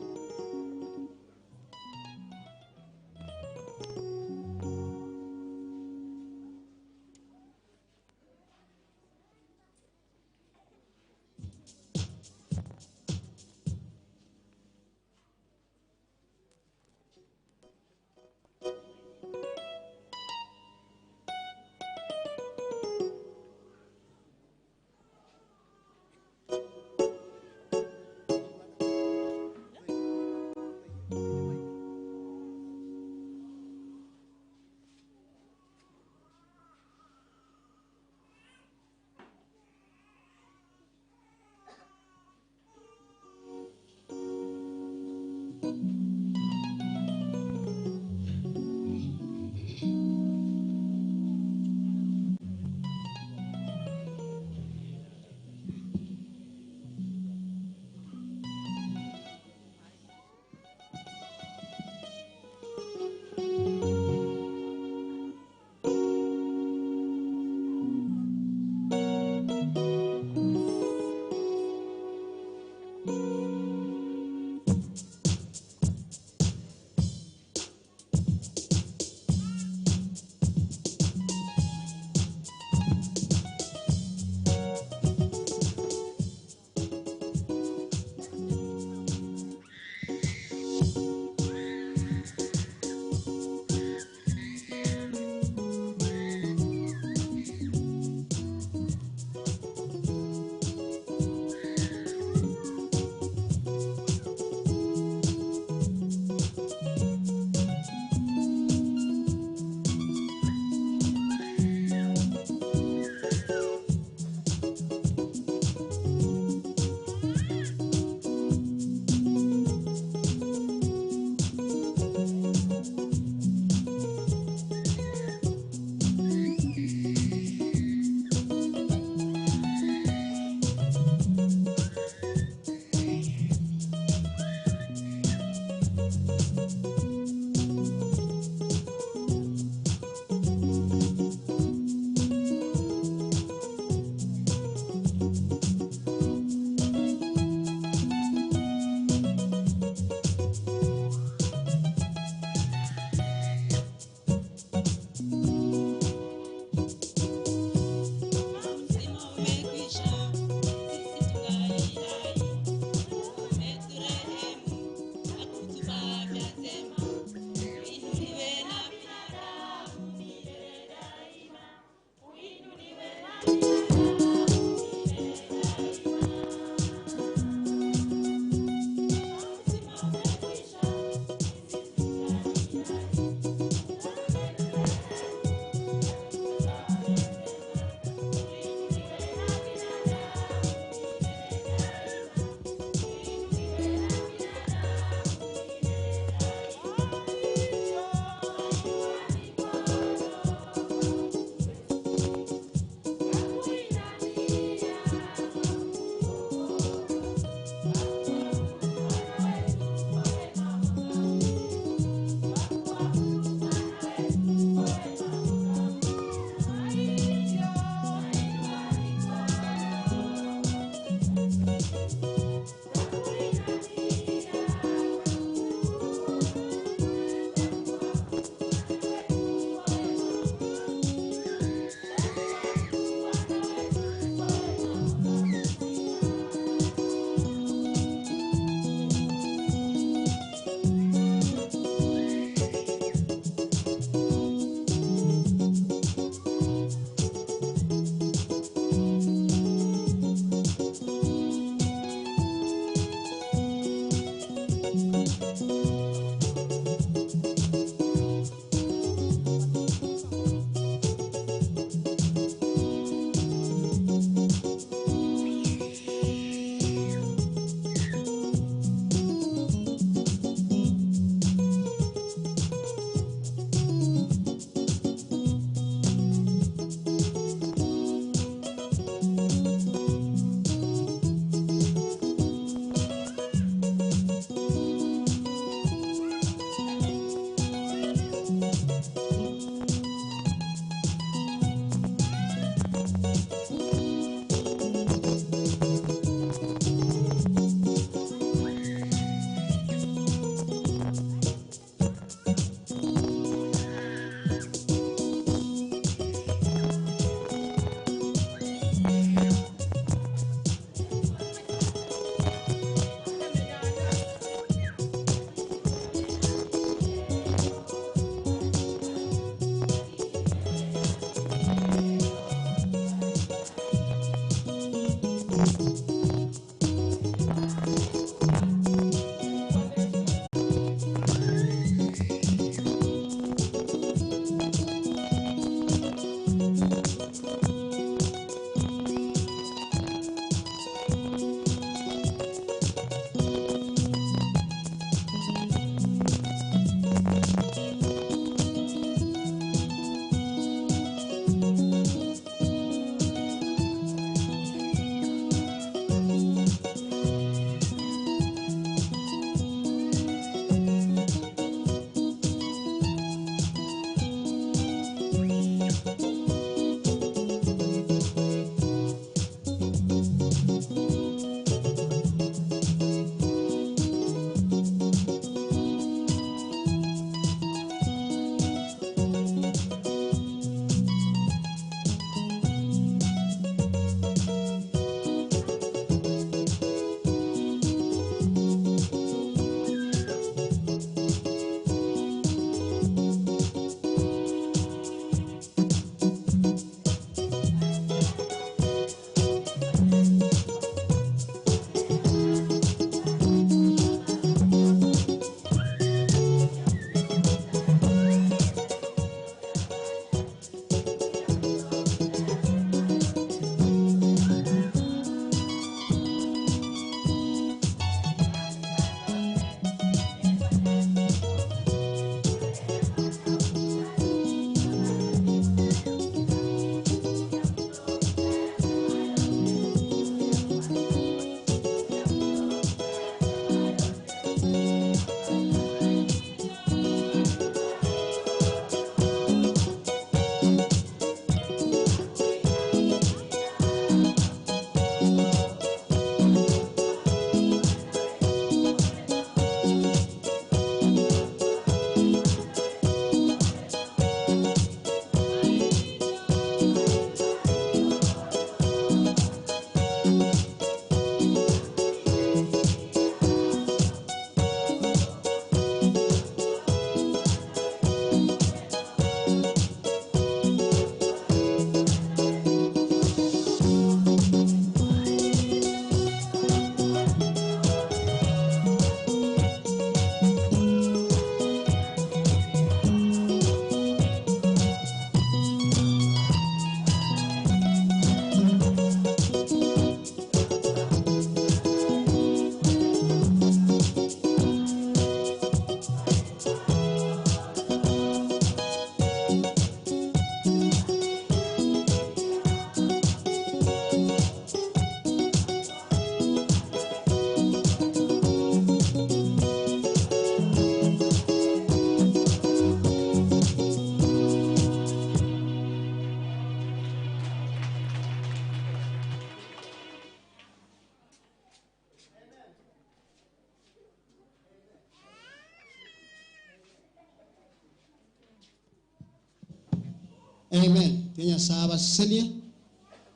Amen. Kenya saba senia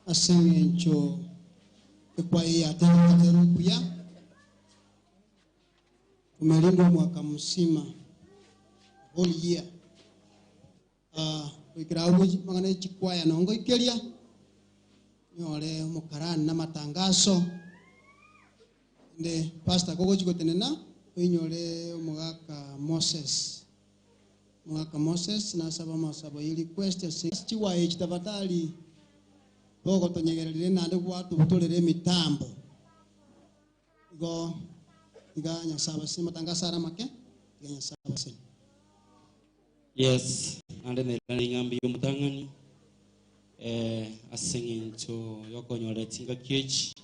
asengencho ekwaya aterukuya tumelindwa mwaka mzima whole year. Ikirabu magana chikwaya nongo ikeria nyore mukarani na matangazo nde pastor gogo chikotenena inyore omugaka Moses. Mwaka Moses na saba masabo request chiwa ekitabatali boko tonyegerere nande gwatu butolere mitambo go iganya saba sima tangasara make iganya saba sima. Yes, ande ne ngambi yomutangani asengencho yokonyora tinga kechi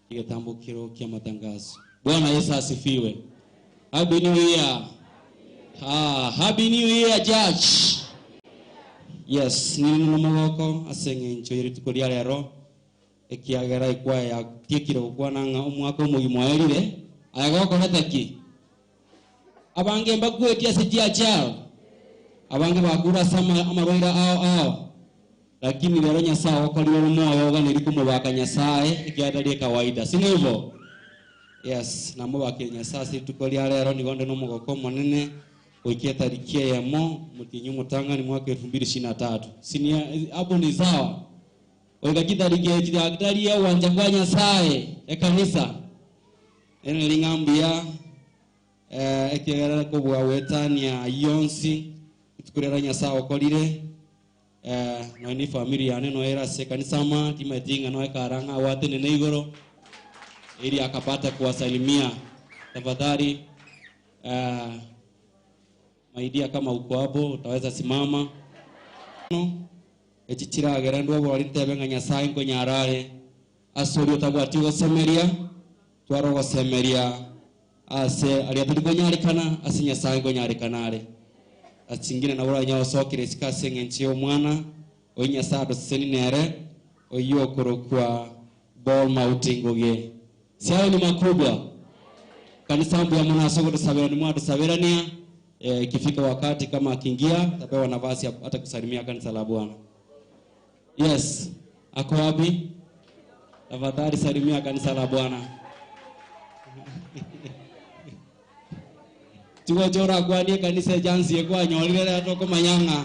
kigatambukiro kia matangazo. Bwana Yesu asifiwe. Happy New Year. Happy New Year, Judge. Yes, nini nomogoko asengencho yirituko ria rero ekiagera ikwaya tikiro gukwana omwaka omogima erire ayagokorete ki abange mbagwetia sijia chao abange bakura sama amarwaira ao ao lakini rero Nyasaye okorire moyo oganeri kumubaka Nyasaye ekiadarie kawaida si nivo. Yes, namubakire Nyasaye situko ria rero nigonde nomogoko monene kuikia tariki ya mo mutinyu mutanga ni mwaka 2023 sinia hapo ni sawa oikakithariki ekitari uwanja kwa Nyasaye ekanisa ene lingambia ekigerera kubwa wetania yonsi tukurera Nyasaye okorire no ni familia neno era se kanisa ma timetinga no ekaranga watene neigoro ili akapata kuwasalimia. Tafadhali maidia kama uko hapo utaweza simama no echichiragera ndo bori ntebe Nyasaye ngo nyarare asori utabwati gosemeria twaro gosemeria ase aria tuliko nyarikana ase Nyasaye ngo nyarikanare achingine na ura nyawasokire sikase ngenchi omwana oyi Nyasaye doseni nere oyo korokwa ball mautingoge siao ni makubwa kanisa mbu ya mwana tusabera ni mwa tusaberania. Ikifika wakati kama akiingia tapewa nafasi hata kusalimia kanisa la Bwana. Yes, ako wapi? Tafadhali salimia kanisa la Bwana. Tuko chora kwa ni kanisa jansi kwa nyolire atoko manyanga.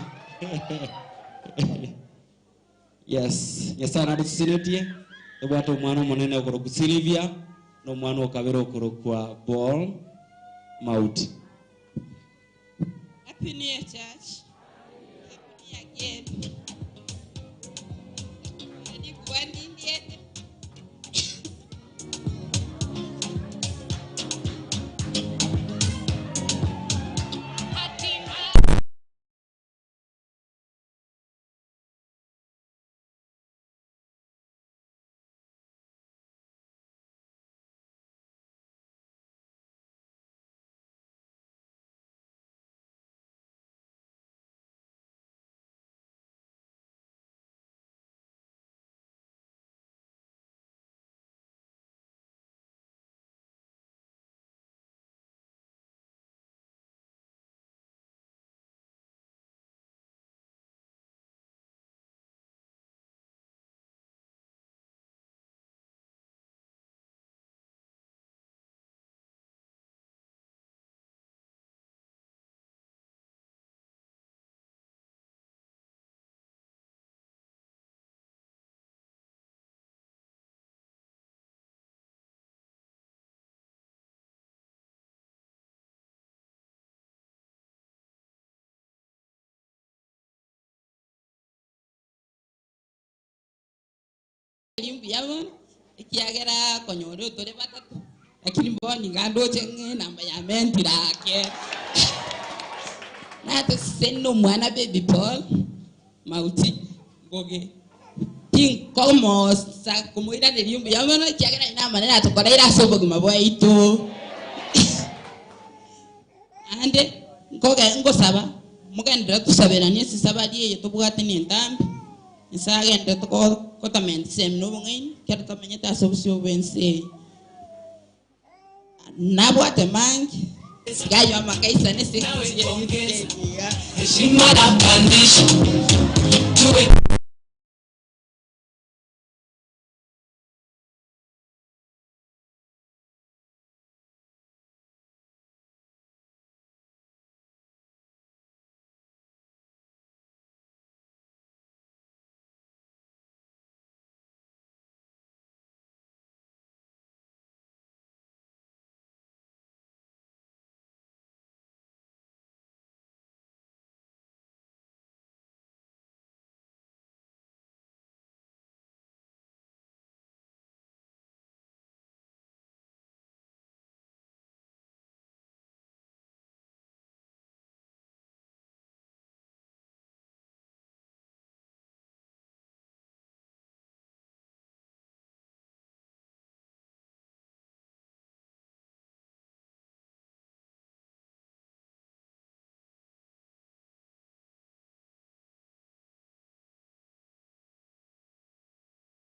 Yes, Nyasaye nadusinetie. Ebwato mwana monene okorokusilivia no mwana okabero okorokwa ball mauti. Happy New Year, Church. Happy New Year again. Yabon ikiagera konyoro tore batatu lakini mboni ngando chenge namba ya mentirake na to seno mwana baby Paul mauti ngoge tin como sa como ira de liumbi yabon ikiagera ina manera tokora ira sobo gima boito ande ngoge ngosaba mugendera tusabera ni saba die tobwate ni ntambi nsagende tokotament sem no ngin kerto menyeta sobsio bense nabwate mangi sigayo makaisa nese heshima na pandisha. Do it.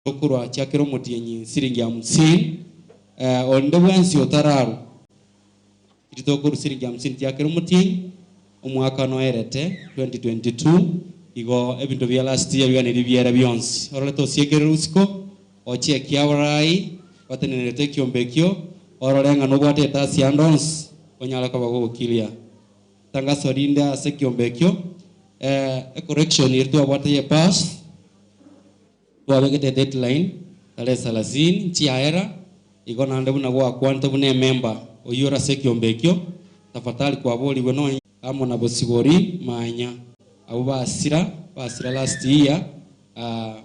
Okurwa chakiro mutienyi siringi 50 onde bwensi otararu itokuru siringi 50 chakiro mutienyi omwaka noerete 2022 igo ebintu bya last year biganiri biera bionsi orolete osiekerere usiko ochie kiabarai batenerete kiombekio ororenga nobwate etasi andonsi onyala kabagokilia tangaso rinde ase kiombekio correction irtu abwate ye pass twabegete deadline tarehe 30 chiaera igo nande buna gwa kwanta bune member oyora se kiombekio tafadhali kwaboliwe no amo na bosigori manya abo basira last year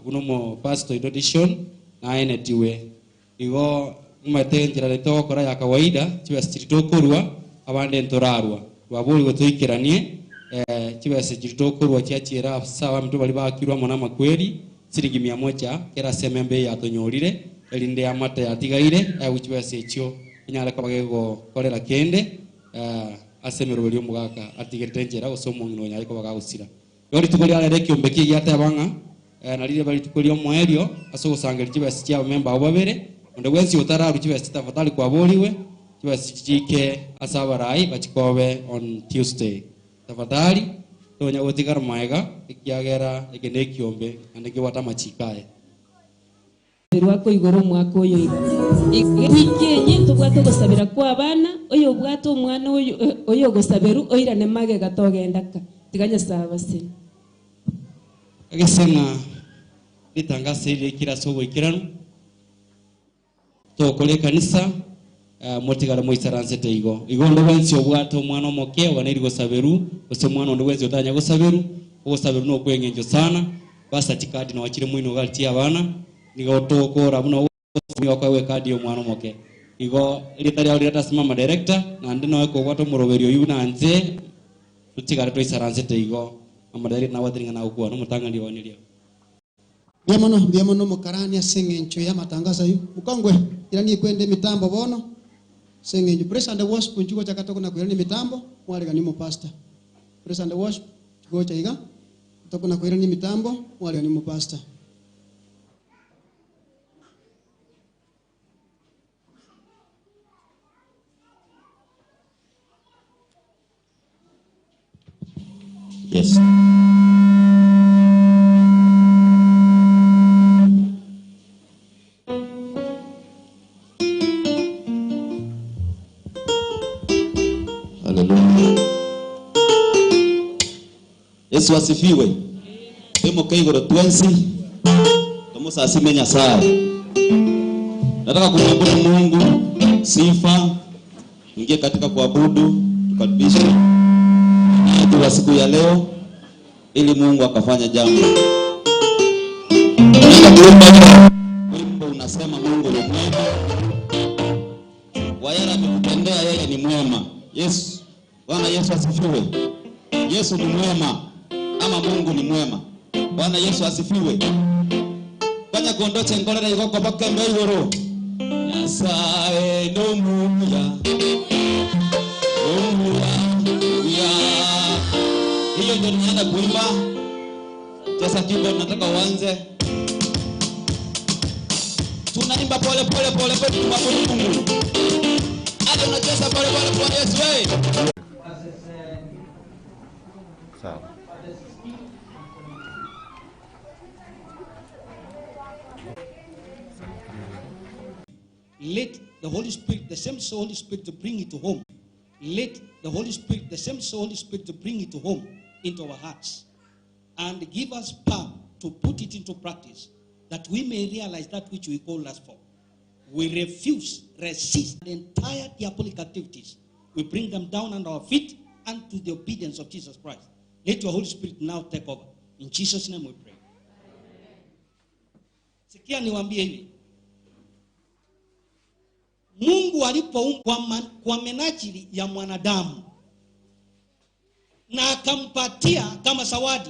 buno mo pastor audition na enetiwe igo mate njira leto kora ya kawaida chiba siritokorwa abande ntorarwa twaboliwe toikeranie chiba siritokorwa chiachira sawa mtu bali bakirwa mona makweli siringi 100 kera semembe yatonyorire erinde amate yatigaire eguchibese ekio inyara kabagego korera kende asemerwe omugaka atigerete njera gose omong'ina onyare kobagagusira yori tukori arere kiombeki giatebang'a narire bari tukori omwerio ase ogosangeri chibese chia abamemba abo babere onde bwensi otararu chibese tafadhali kwaboriwe chibese chike ase abarai bachikobe on Tuesday tafadhali tonya gotigara maega ekiagera eke ne kiombe ande kiwata machikae rwako igoro mwako oyo ikenyi tubwate gosabira kwa abana oyo bwate omwana oyo oyo gosaberu oirane magega togendaka tiganya sabase agesema litangasa ile kila sobo ikiranu tokole kanisa motigara moisaranse igo igo ndo bwensi obwate omwana omoke oganeri gosaberu ose omwana onde bwensi otanya gosaberu ogosaberu no kwengenjo sana basa tikadi na wachire mwino galti abana nigo tokora buno nigo kadi omwana omoke igo litari auri tasimama director na ndi no ekogwata omoroberio oyu na nze tutigare toisaranse igo amadari na watringa na ukwa no mutangani wonirio Biamono mukarani aseng'encho ya matangazo yu mukongwe ila kwende mitambo bono seng'encho praise and worship nchuko chakatoko na kwirani mitambo mwalega nimo pastor praise and worship chuko chaiga toko na kwirani mitambo mwalega nimo pastor. Yes. Hallelujah. Yesu asifiwe. Temo keigoro twensi. Tomusasime Nyasaye. Nataka kumwabudu Mungu, sifa. Ingie katika kuabudu, tukaribishe wa siku ya leo ili Mungu akafanya jambo. Wimbo unasema Mungu ni mwema. Wayara amekutendea yeye ni mwema. Yesu, Bwana Yesu asifiwe. Yesu ni mwema ama Mungu ni mwema. Bwana Yesu asifiwe. Banya kondoche ngorera igoko bakembe igoro. Nyasaye no muya. Omuya. Hiyo ndio tunaenda kuimba. Sasa keyboard nataka uanze. Tunaimba pole pole pole pole tumwabudu Mungu. Hata unacheza pole pole kwa Yesu wewe. Sawa. Holy Spirit, the same Holy Spirit to bring it home. Let the Holy Spirit, the same Holy Spirit to bring it home into our hearts and give us power to put it into practice, that we may realize that which we call us for. We refuse, resist the entire diabolic activities. We bring them down under our feet and to the obedience of Jesus Christ. Let your Holy Spirit now take over. In Jesus' name we pray. Sikia niwaambie hivi. Mungu alipoumba kwa menajili ya mwanadamu na akampatia kama zawadi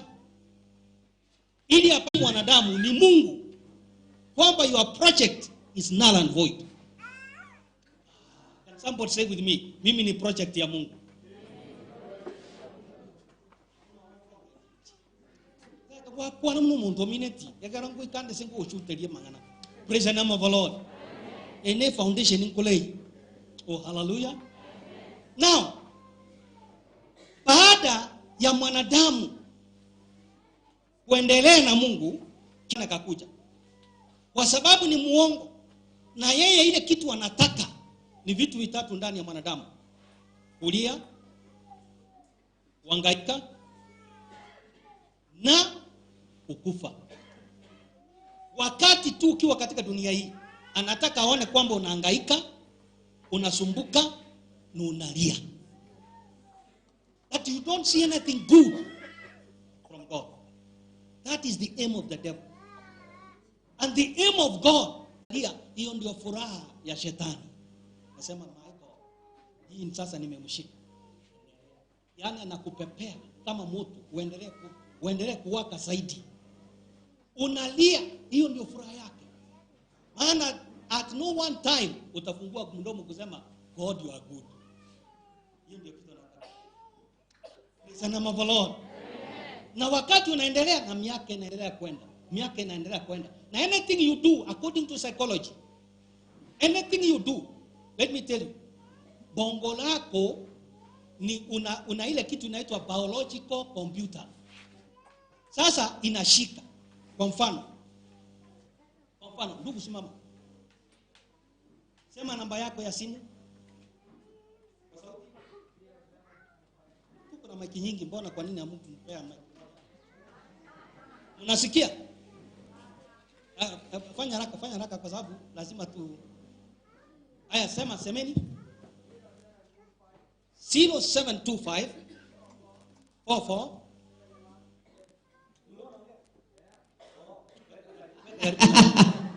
ili apate mwanadamu ni Mungu, kwamba your project is null and void. Can somebody say with me, mimi ni project ya Mungu. Kwa namu muntu mineti yakarangu ikande sengo oshuterie mangana. Praise the name of the Lord. Ene foundation inkolei. Oh, hallelujah. Now, baada ya mwanadamu kuendelea na Mungu, kina kakuja. Kwa sababu ni muongo, na yeye ile kitu anataka ni vitu vitatu ndani ya mwanadamu: kulia, kuhangaika na kukufa. Wakati tu ukiwa katika dunia hii, anataka aone kwamba unahangaika, unasumbuka na unalia. That you don't see anything good from God. That is the aim of the devil. And the aim of God, hiyo ndio furaha ya shetani. Nasema my God, hii sasa nimemshika. Yaani anakupepea kama moto, uendelee kuwaka zaidi. Unalia, hiyo ndio furaha yake. Maana at no one time utafungua mdomo kusema God you are good. Hiyo ndio kitu anataka. Praise the name of the Lord. Na wakati unaendelea na miaka inaendelea kwenda, miaka inaendelea kwenda. Na anything you do according to psychology, anything you do, let me tell you, bongo lako ni una ile kitu inaitwa biological computer. Sasa inashika. Kwa mfano, ndugu simama. Sema namba yako ya simu. Tuko na maiki nyingi, mbona kwa nini hamkumpea maiki? Unasikia? Fanya haraka kwa sababu lazima tu. Haya, sema, semeni. 0725 44.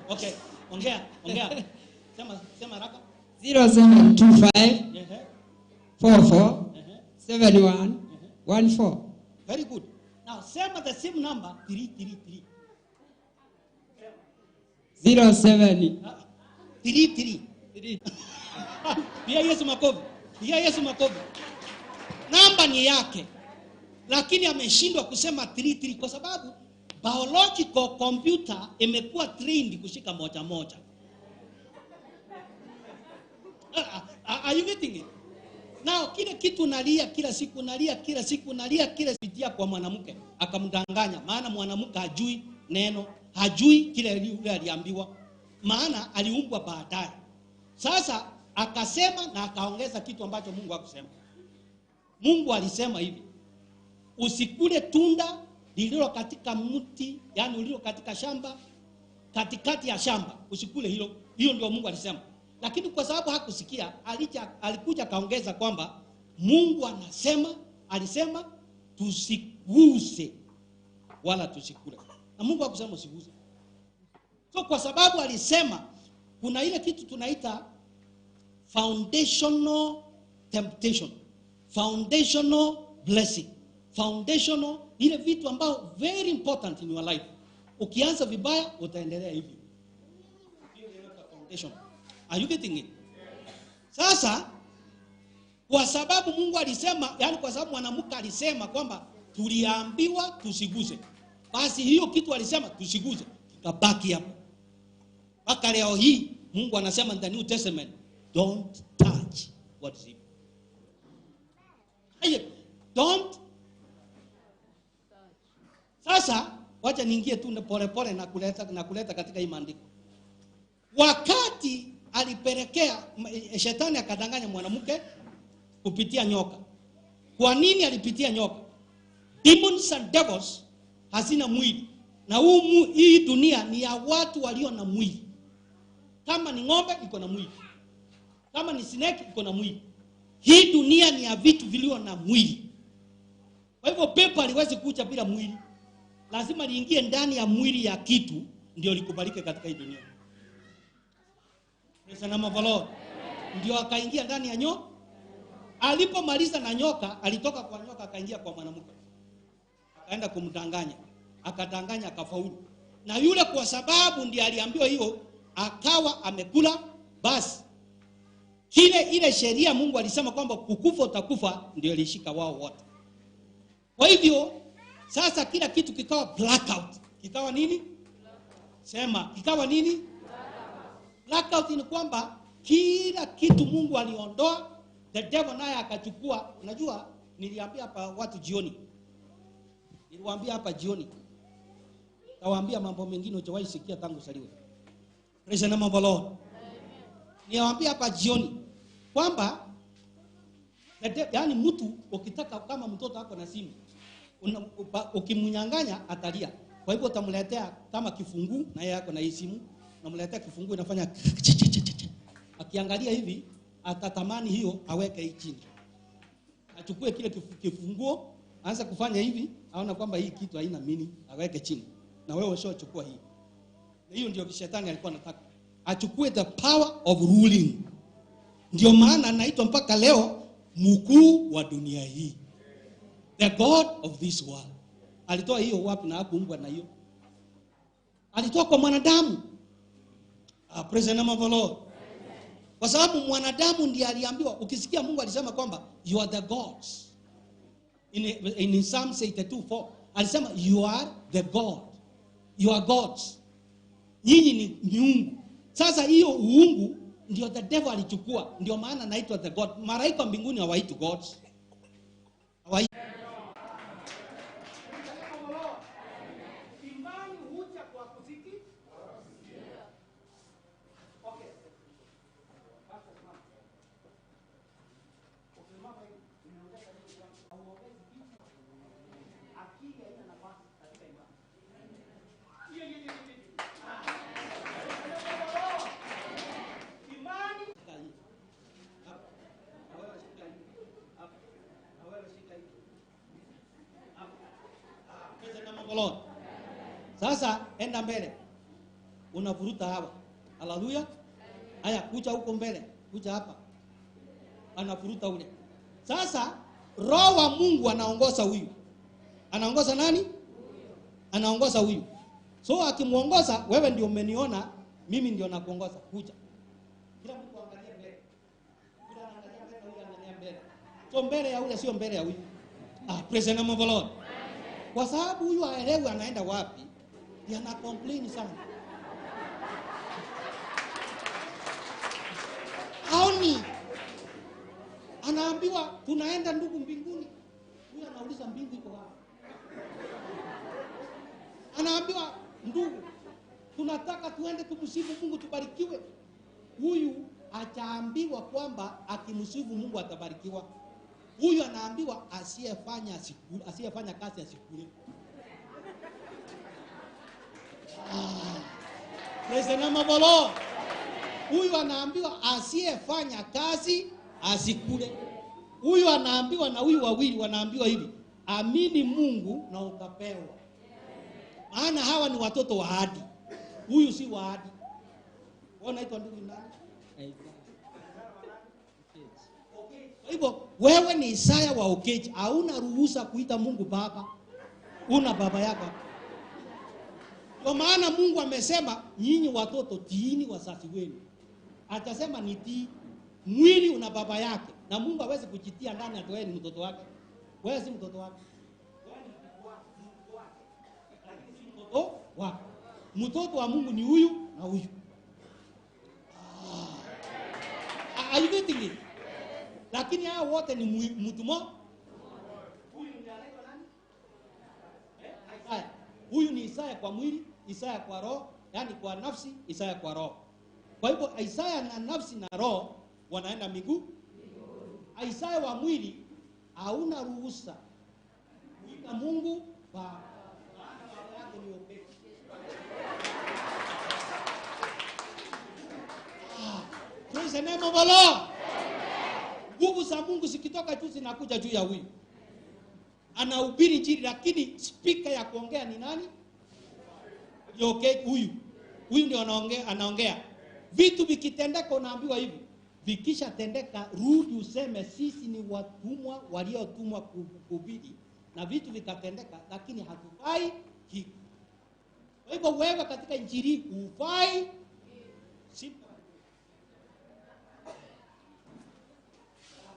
Okay, ongea. Sema haraka. 0725 44 71 14. Very good. Now sema the same number 333. 07 33. Pia Yesu makofi. Pia Yesu makofi. Namba ni yake, lakini ameshindwa kusema 33 kwa sababu biological computer imekuwa trained kushika moja moja. Are you getting it? Now kile kitu nalia kila siku, nalia kila siku, nalia kila siku kwa mwanamke, akamdanganya. Maana mwanamke hajui neno, hajui kile yule aliambiwa, maana aliumbwa baadaye. Sasa akasema na akaongeza kitu ambacho Mungu hakusema. Mungu alisema hivi: usikule tunda lililo katika mti, yani lililo katika shamba, katikati ya shamba, usikule hilo. Hiyo ndio Mungu alisema. Lakini kwa sababu hakusikia, alikuja kaongeza kwamba Mungu anasema, alisema tusiguse wala tusikule. Na Mungu hakusema usiguse. So kwa sababu alisema, kuna ile kitu tunaita foundational temptation, foundational blessing, foundational ile vitu ambao very important in your life. Ukianza vibaya utaendelea hivyo. Foundation. Are you getting it? Sasa kwa sababu Mungu alisema, yani kwa sababu mwanamke alisema kwamba tuliambiwa tusiguse, basi hiyo kitu alisema tusiguse kikabaki hapo. Mpaka leo hii Mungu anasema in the New Testament, don't touch what is evil. Don't. Sasa wacha niingie tu pole pole na kuleta katika hii maandiko. Wakati alipelekea shetani akadanganya mwanamke kupitia nyoka. Kwa nini alipitia nyoka? Demons and devils hazina mwili. Na hii dunia ni ya watu walio na mwili. Kama ni ng'ombe iko na mwili. Kama ni snake iko na mwili. Hii dunia ni ya vitu vilivyo na mwili. Kwa hivyo pepo haliwezi kuja bila mwili. Lazima liingie ndani ya mwili ya kitu ndio likubalike katika hii dunia. Praise the name of the Lord. Ndio akaingia ndani ya nyoka. Alipomaliza na nyoka, alitoka kwa nyoka akaingia kwa mwanamke. Akaenda kumdanganya. Akadanganya akafaulu. Na yule kwa sababu ndiye aliambiwa hiyo, akawa amekula, basi kile ile sheria Mungu alisema kwamba kukufa utakufa, ndio ilishika wao wote. Kwa hivyo sasa kila kitu kikawa blackout. Kikawa nini? Sema, kikawa nini? Blackout ni kwamba kila kitu Mungu aliondoa, the devil naye akachukua. Unajua niliambia hapa watu jioni. Niliwaambia hapa jioni. Nawaambia mambo mengine hujawahi sikia tangu uzaliwe. Praise the name of the Lord. Niwaambia hapa jioni kwamba yaani mtu ukitaka kama mtoto ako na simu ukimnyang'anya atalia. Kwa hivyo utamletea kama kifunguu na yeye ako na hii simu, unamletea kifunguu inafanya akiangalia hivi atatamani hiyo aweke hii chini. Achukue kile kifunguo, aanze kufanya hivi, aona kwamba hii kitu haina meaning, aweke chini. Na wewe ushochukua hii. Na hiyo ndio shetani alikuwa anataka. Achukue the power of ruling. Ndio maana anaitwa mpaka leo mkuu wa dunia hii. The God of this world. Alitoa hiyo wapi na hakuumbwa na hiyo? Alitoa kwa mwanadamu. Praise the name of the Lord. Kwa sababu mwanadamu ndiye aliambiwa, ukisikia Mungu alisema kwamba you are the gods. In Psalm 82:4 alisema you are the God. You are gods. Nyinyi ni miungu. Sasa hiyo uungu ndio the devil alichukua. Ndio maana anaitwa the God. Malaika mbinguni hawaitwi gods. Imani huja kwa kusikia. Okay. Akili haina nafasi katika imani. Imani Sasa enda mbele. Unavuruta hawa. Haleluya. Haya kuja huko mbele, kuja hapa. Anavuruta ule. Sasa Roho wa Mungu anaongoza huyu. Anaongoza nani? Anaongoza huyu. So akimuongoza wewe ndio umeniona, mimi ndio nakuongoza. Kuja. Kila mtu angalie mbele. Kila anaangalia mbele, huyu anaangalia mbele. So mbele ya ule sio mbele ya huyu. Praise the name of the Lord. Kwa sababu huyu haelewi anaenda wapi, yana complain sana. Haoni. Anaambiwa tunaenda ndugu mbinguni. Huyu anauliza mbingu iko wapi? Anaambiwa ndugu tunataka tuende tumsifu Mungu tubarikiwe. Huyu ataambiwa kwamba akimsifu Mungu atabarikiwa. Huyu anaambiwa asiyefanya kazi asikule. Praise the name of the Lord. Huyu anaambiwa asiyefanya kazi asikule. Huyu anaambiwa na huyu wawili wanaambiwa hivi, amini Mungu na utapewa. Maana hawa ni watoto wa ahadi. Huyu si wa ahadi. Wewe unaitwa ndugu nani? Kwa hivyo wewe ni Isaya wa Okechi, hauna ruhusa kuita Mungu baba. Una baba yako. Kwa maana Mungu amesema nyinyi watoto tiini wazazi wenu. Atasema ni tii. Mwili una baba yake na Mungu hawezi kujitia ndani ati wewe ni mtoto wake. Wewe si mtoto wake. Wewe ni mtoto wake. Lakini si mtoto wako. Mtoto wa Mungu ni huyu na huyu. Are you getting it? Lakini hao wote ni mtu mmoja. Huyu ndiye anaitwa nani? Isaya. Huyu ni Isaya kwa mwili, Isaya kwa roho, yani kwa nafsi, Isaya kwa roho. Kwa hivyo Isaya na nafsi na roho wanaenda miguu. Isaya wa mwili hauna ruhusa kuita Mungu Baba, maana baba yake ni Okech. Praise the name of the Lord. Nguvu za Mungu zikitoka juu zinakuja juu ya huyu. Anahubiri injili, lakini speaker ya kuongea ni nani? Ni Okech huyu. Huyu ndio anaongea. Vitu vikitendeka unaambiwa hivi. Vikishatendeka rudi useme sisi ni watumwa waliotumwa kuhubiri, na vitu vikatendeka lakini hatufai kitu. Kwa hivyo wewe katika injili hufai. Simple.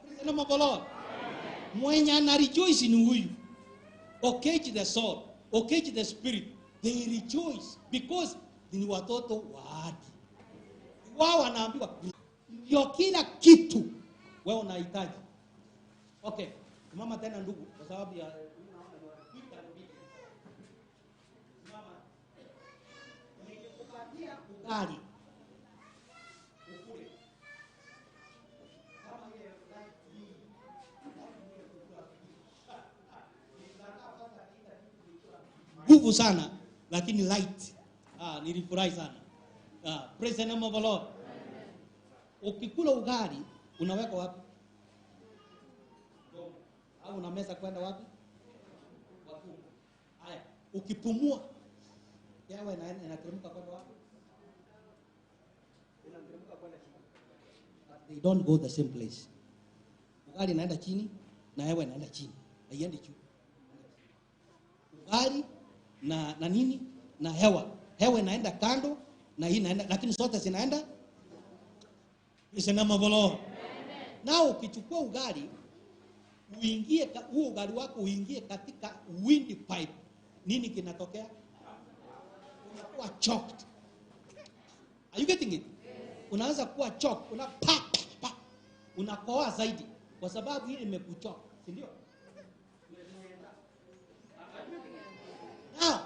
Praise the name of the Lord. Mwenye ana rejoice ni huyu. Okech the soul, Okech the spirit. They rejoice because ni watoto wa ahadi. Wao wanaambiwa ndio kila kitu wewe unahitaji. Okay, mama tena ndugu, kwa sababu ya mama nilikupatia ugali ukule kama ile ugali nguvu sana lakini light. Nilifurahi sana. Praise the name of the Lord. Ukikula ugali unaweka wapi? Au unameza kwenda wapi? Kwa tumbo. Haya, ukipumua hewa inateremka kwenda wapi? Inateremka kwenda chini. But they don't go the same place. Ugali inaenda chini na hewa inaenda chini. Haiendi juu. Ugali na nini? Na hewa. Hewa inaenda kando na hii inaenda, lakini zote zinaenda. Praise the name of the Lord. Na ukichukua ugali uingie, huo ugali wako uingie katika windpipe, nini kinatokea? Unakuwa choked. Are you getting it? Unaanza kuwa choked, una pa pa, unakoa zaidi kwa sababu ile imekuchoka, si ndio? Now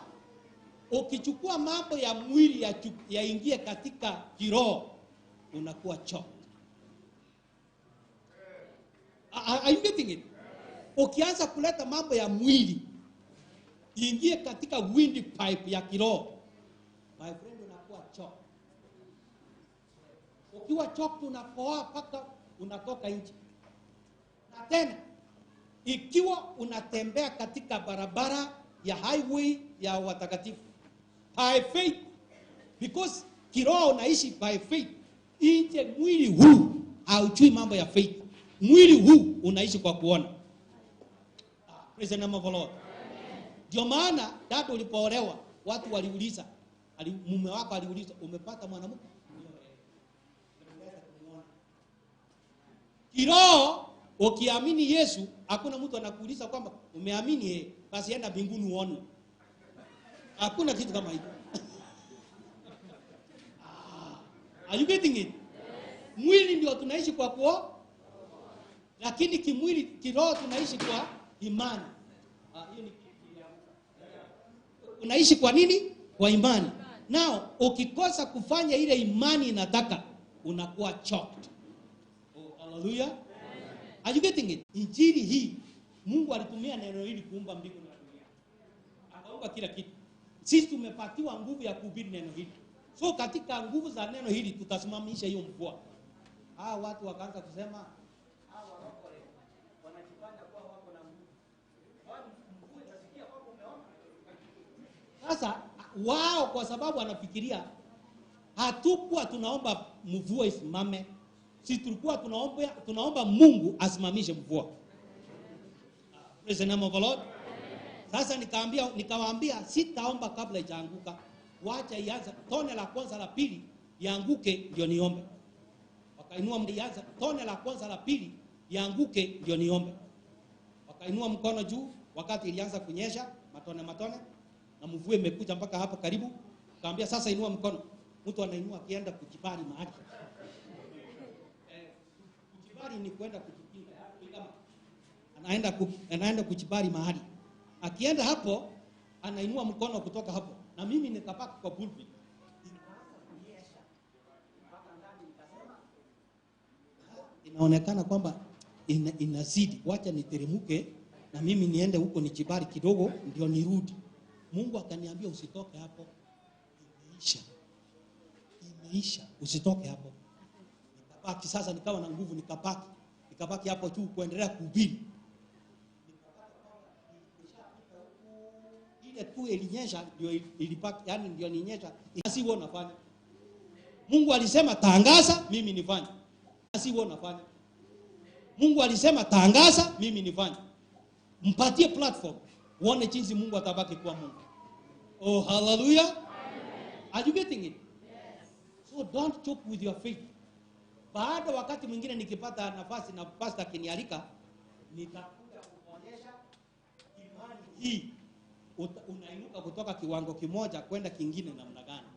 ukichukua mambo ya mwili yaingie katika kiroho, unakuwa choked. Are you getting it? Ukianza kuleta mambo ya mwili ingie katika windpipe ya kiroho, my friend, unakuwa choked. Ukiwa choked unakoa mpaka unatoka nje. Na tena ikiwa unatembea katika barabara ya highway ya watakatifu by faith, because kiroho unaishi by faith. Nje mwili huu haujui mambo ya faith. Mwili huu unaishi kwa kuona. Praise the name of the Lord. Ndio maana dada ulipoolewa watu waliuliza, mume wako aliuliza, umepata mwanamke? Kiroho ukiamini Yesu, hakuna mtu anakuuliza kwamba umeamini yeye, basi enda mbinguni uone. Hakuna kitu kama hicho. Are you getting it? Mwili ndio tunaishi kwa kuona, lakini kimwili, kiroho tunaishi kwa imani. Hiyo ni unaishi kwa nini? Kwa imani. Now ukikosa kufanya ile imani inataka, unakuwa choked. Oh, hallelujah. Are you getting it? Injili hii Mungu alitumia neno hili kuumba mbingu na dunia. Akaumba kila kitu. Sisi tumepatiwa nguvu ya kuhubiri neno hili. So katika nguvu za neno hili tutasimamisha hiyo mvua. Hawa watu wakaanza kusema, hawa warokole wanajifanya kuwa wako na nguvu. Mvua itasikia kwamba umeona. Sasa wao kwa sababu wanafikiria hatukuwa tunaomba mvua isimame. Sisi tulikuwa tunaomba Mungu asimamishe mvua. Praise the name of the Lord. Sasa nikawaambia sitaomba kabla ijaanguka. Wacha ianze tone la kwanza la pili ianguke ndio niombe. Wakainua mlianza tone la kwanza la pili ianguke ndio niombe. Wakainua mkono juu wakati ilianza kunyesha matone matone na mvua imekuja mpaka hapa karibu. Kaambia sasa inua mkono. Mtu anainua akienda kujibali mahali. Kujibali ni kwenda kujikinga. Anaenda kujibali mahali. Akienda hapo anainua mkono kutoka hapo. Na mimi nikapaka kwa pulpit. Ikaanza kunyesha mpaka Inaonekana kwamba inazidi, wacha niteremke na mimi niende huko nichibari kidogo ndio nirudi. Mungu akaniambia usitoke hapo. Imeisha. Imeisha, usitoke hapo. Nikabaki sasa, nikawa na nguvu, nikabaki. Nikabaki hapo tu kuendelea kuhubiri. Ile tu ilinyesha ndio ilipaki, yani ndio ninyesha. Si wewe unafanya. Mungu alisema tangaza, mimi nifanye. Si wewe unafanya. Mungu alisema tangaza, mimi nifanye. Mpatie platform, uone jinsi Mungu atabaki kuwa Mungu. Oh, hallelujah. Are you getting it? Yes. So don't joke with your faith. Baada wakati mwingine nikipata nafasi na pastor akinialika, nitakuja kukuonyesha imani hii unainuka kutoka kiwango kimoja kwenda kingine namna gani.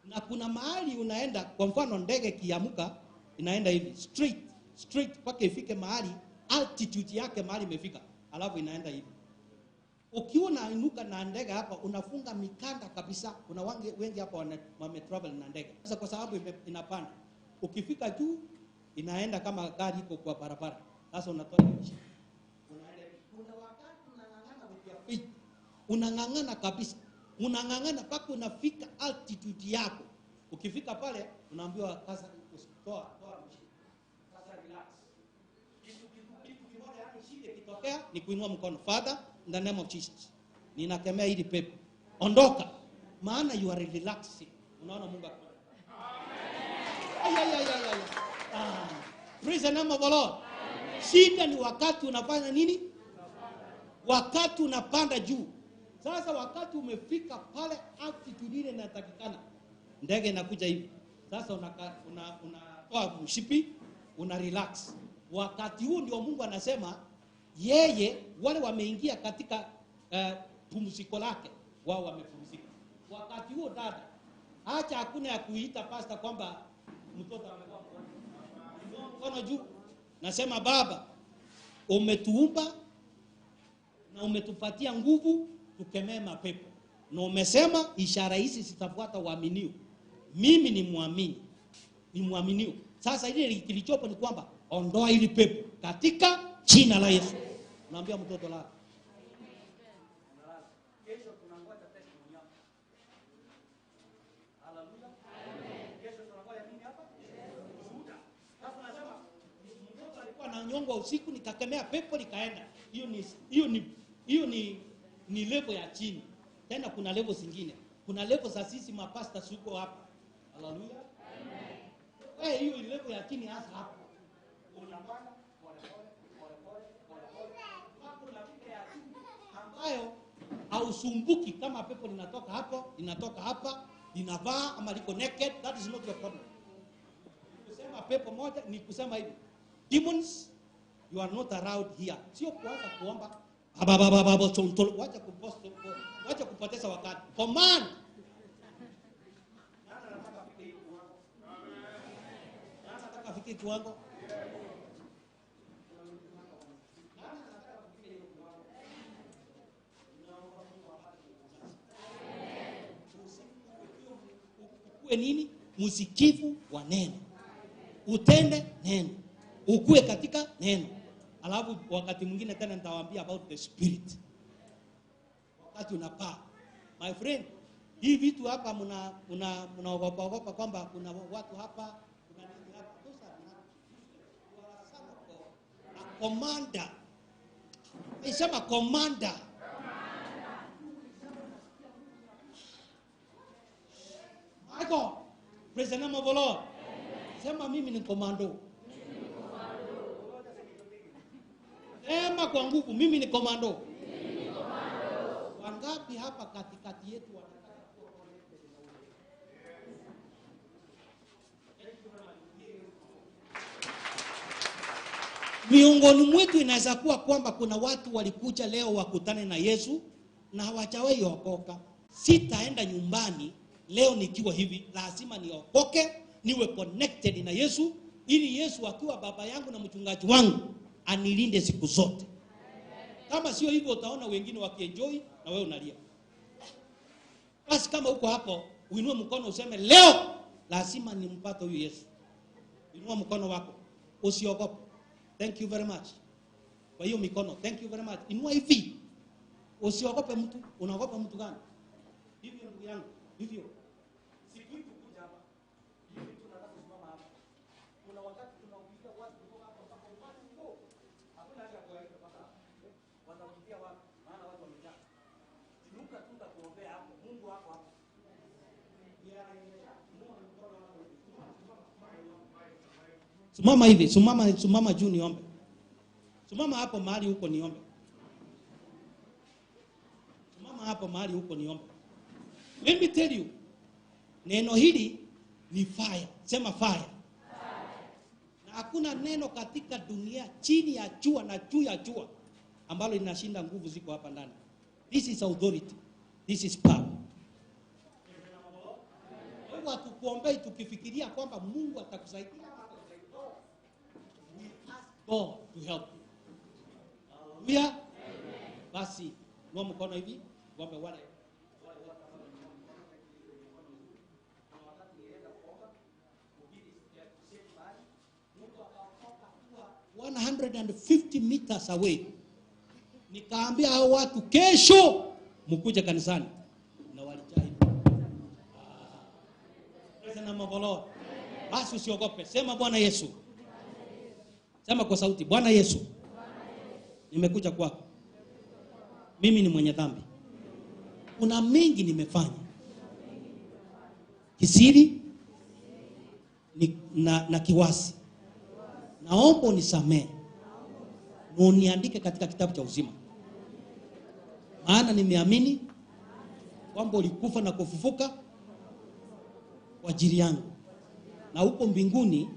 Na kuna mahali unaenda, kwa mfano ndege kiamuka inaenda hivi straight straight mpaka ifike mahali altitude yake mahali imefika, alafu inaenda hivi. Ukiwa unainuka na ndege hapa unafunga mikanda kabisa. Kuna wengi hapa wame travel na ndege. Sasa kwa sababu inapanda, ukifika juu inaenda kama gari iko kwa barabara. Sasa unatoa dirisha. Unaenda. Kuna wakati unang'ang'ana with your feet. Unang'ang'ana kabisa. Unang'ang'ana mpaka unafika altitude yako. Ukifika pale unaambiwa sasa usitoa toa mshipi. Sasa relax. Kitu kimoja yani shida ikitokea ni kuinua mkono. Father, in the name of Jesus, ninakemea hili pepo. Ondoka. Maana you are relaxing. Unaona Mungu akifanya. Ay, ay, ay, ay, ay. Ah, praise the name of the Lord. Shida ni wakati unafanya nini? Wakati unapanda juu. Sasa wakati umefika pale altitude ile inatakikana, ndege inakuja hivi. Sasa unatoa mshipi, una relax. Wakati huu ndio Mungu anasema yeye wale wameingia katika pumziko lake, wao wamepumzika. Wakati huo dada, acha hakuna ya kuita pastor kwamba mtoto amekuwa mgonjwa. Mkono juu. Nasema Baba, umetuumba na umetupatia nguvu tukemee mapepo. Na umesema ishara hizi zitafuata waaminio. Mimi ni muamini. Ni muaminio. Sasa ile kilichopo ni kwamba ondoa ili pepo katika jina la Yesu. Naambia mtoto lako. Kesho tunangoja testimony yako. Haleluya. Kesho tunangoja nini hapa? Ushuhuda. Sasa nasema mtoto alikuwa ananyongwa usiku, nikakemea pepo likaenda. Hiyo ni level ya chini. Tena kuna level zingine. Kuna level za sisi mapasta suko hapa. Haleluya. Amen. Hiyo ni level ya chini hasa hapa. Unapanda pole pole pole pole pole pole mpaka unafika ya juu ambayo hausumbuki kama pepo linatoka hapo, linatoka hapa, linavaa ama liko naked, that is not your problem. Kusema pepo moja ni kusema hivi. Demons, you are not allowed here. Sio kuanza kuomba wacha kupost, wacha kupoteza wakati. Command. Nani anataka afike hiyo kiwango? Nani anataka afike kiwango? Nani anataka afike hiyo kiwango? Ukue nini? Msikivu wa neno. Utende neno. Ukue katika neno. Alafu wakati mwingine tena nitawaambia about the spirit. Wakati unapaa. My friend, hii vitu hapa mnaogopa ogopa kwamba kuna watu hapa, kuna nini hapa. Those are not. You are a son of God. A commander. Isema commander. My God. Praise the name of the Lord. Sema mimi ni commando. Sema kwa nguvu, mimi ni komando. Wangapi hapa katikati yetu wanataka kuwa connected na Mungu? Miongoni mwetu inaweza kuwa kwamba kuna watu walikuja leo wakutane na Yesu na hawajawahi okoka. Sitaenda nyumbani leo nikiwa hivi, lazima niokoke, niwe connected na Yesu ili Yesu akiwa baba yangu na mchungaji wangu anilinde siku zote. Kama sio hivyo utaona wengine wakienjoy na wewe unalia. Basi kama uko hapo, uinue mkono useme leo lazima nimpate huyu Yesu. Inua mkono wako. Usiogope. Thank you very much. Kwa hiyo mikono, thank you very much. Inua hivi. Usiogope mtu. Unaogopa mtu gani? Hivyo ndugu yangu, hivyo. Sikuitu kuja hapa. Hivi tunataka kusimama hapa. Kuna wakati tunauliza watu kutoka hapa mpaka upande huko. Hakuna haja ya kuwaita mpaka hapa. Watakimbia wapi? Maana watu wamejaa. Inuka tu nitakuombea hapo. Mungu wako hapo. Simama hivi, simama, simama juu niombe. Simama hapo mahali huko niombe. Simama hapo mahali huko niombe. Let me tell you, neno hili ni fire. Sema fire. Na hakuna neno katika dunia chini ya jua na juu ya jua ambalo linashinda nguvu ziko hapa ndani. This is authority. This is power. Kwa hivyo hatukuombei tukifikiria kwamba Mungu atakusaidia. We ask God to help you. Hallelujah. Basi, inua mkono hivi, ngombe wale 150 meters away. Nikaambia hao watu kesho mkuje kanisani, na walijaa hivi. Praise the name of the Lord. Basi usiogope. Sema Bwana Yesu. Sema kwa sauti, Bwana Yesu, nimekuja kwako. Mimi ni mwenye dhambi. Kuna mengi nimefanya kisiri na kiwasi. Naomba unisamehe na uniandike katika kitabu cha uzima. Maana nimeamini kwamba ulikufa na kufufuka kwa ajili yangu, na huko mbinguni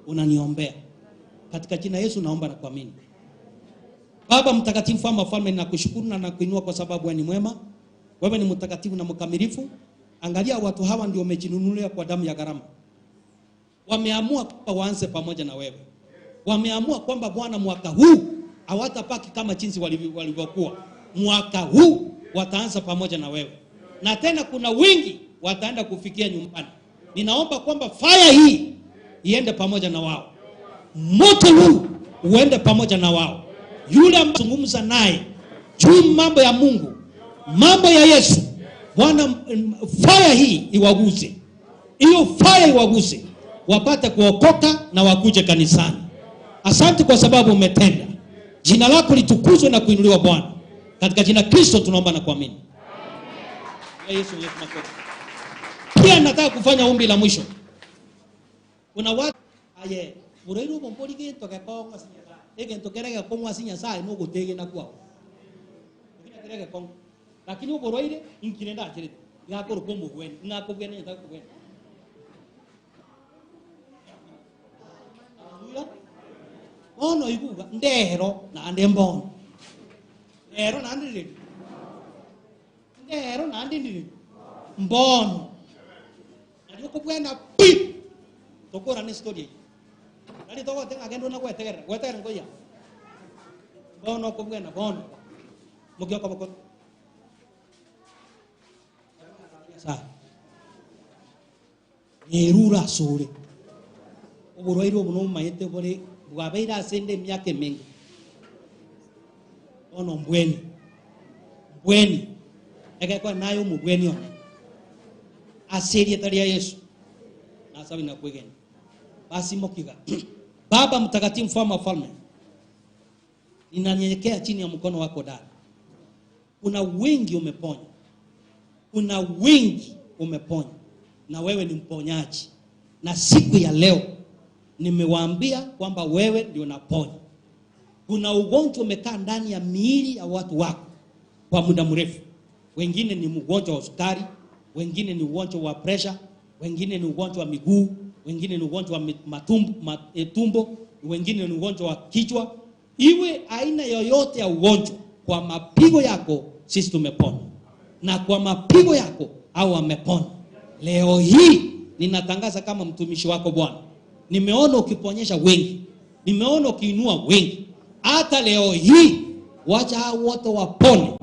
unaniombea. Katika jina Yesu naomba na kuamini. Baba mtakatifu ama mfalme, ninakushukuru na nakuinua kwa sababu wewe ni mwema. Wewe ni mtakatifu na mkamilifu. Angalia watu hawa ndio wamejinunulia kwa damu ya gharama. Wameamua kwamba waanze pamoja na wewe. Wameamua kwamba Bwana mwaka huu hawatapaki kama jinsi walivyokuwa. Mwaka huu wataanza pamoja na wewe. Na tena kuna wingi wataenda kufikia nyumbani. Ninaomba kwamba fire hii iende pamoja na wao. Moto huu uende pamoja na wao. Yule amzungumza naye juu mambo ya Mungu, mambo ya Yesu, Bwana fire hii iwaguse. Hiyo fire iwaguse, wapate kuokoka na wakuje kanisani. Asante kwa sababu umetenda. Jina lako litukuzwe na kuinuliwa Bwana. Katika jina Kristo tunaomba na kuamini. Yesu yetu makofi. Pia nataka kufanya ombi la mwisho. Kuna watu aye murairu bombori gento gekonga sinya. Egento kerege kongwa sinya sai no gutege na kwao. Kina kerege kong. Lakini uboroire inkirenda akire. Ngakoro kombo gwen, ngako gwen ngako gwen. Haleluya. Bono iguga ndero na ande mbono. Ndero na ande ndero na ande ndiri. Mbono. Ndio kwenda pi. Tokora ni story. Nali toko tenga kendo na gwetegera, gwetegera ngoya. Bono kubwena bono. Mugyoka bako. Sa. Nerura sore. Oborwaire obuno mayete bore bwabeira asende myaka mingi. Bono mbweni. Mbweni. Ekekwa nayo mubweni one. Asirie taria Yesu. Na sabi na kwegena. Basi mokiga. Baba mtakatifu mfalme wa falme, ninanyenyekea chini ya mkono wako dada. Kuna wengi umeponya. Kuna wengi umeponya. Na wewe ni mponyaji. Na siku ya leo nimewaambia kwamba wewe ndio unaponya. Kuna ugonjwa umekaa ndani ya miili ya watu wako kwa muda mrefu. Wengine ni mgonjwa wa sukari, wengine ni ugonjwa wa pressure, wengine ni ugonjwa wa miguu, wengine ni ugonjwa wa tumbo, wengine ni ugonjwa wa kichwa. Iwe aina yoyote ya ugonjwa, kwa mapigo yako sisi tumepona. Na kwa mapigo yako au wamepona. Leo hii ninatangaza kama mtumishi wako Bwana. Nimeona ukiponyesha wengi. Nimeona ukiinua wengi. Hata leo hii wacha hao wote wapone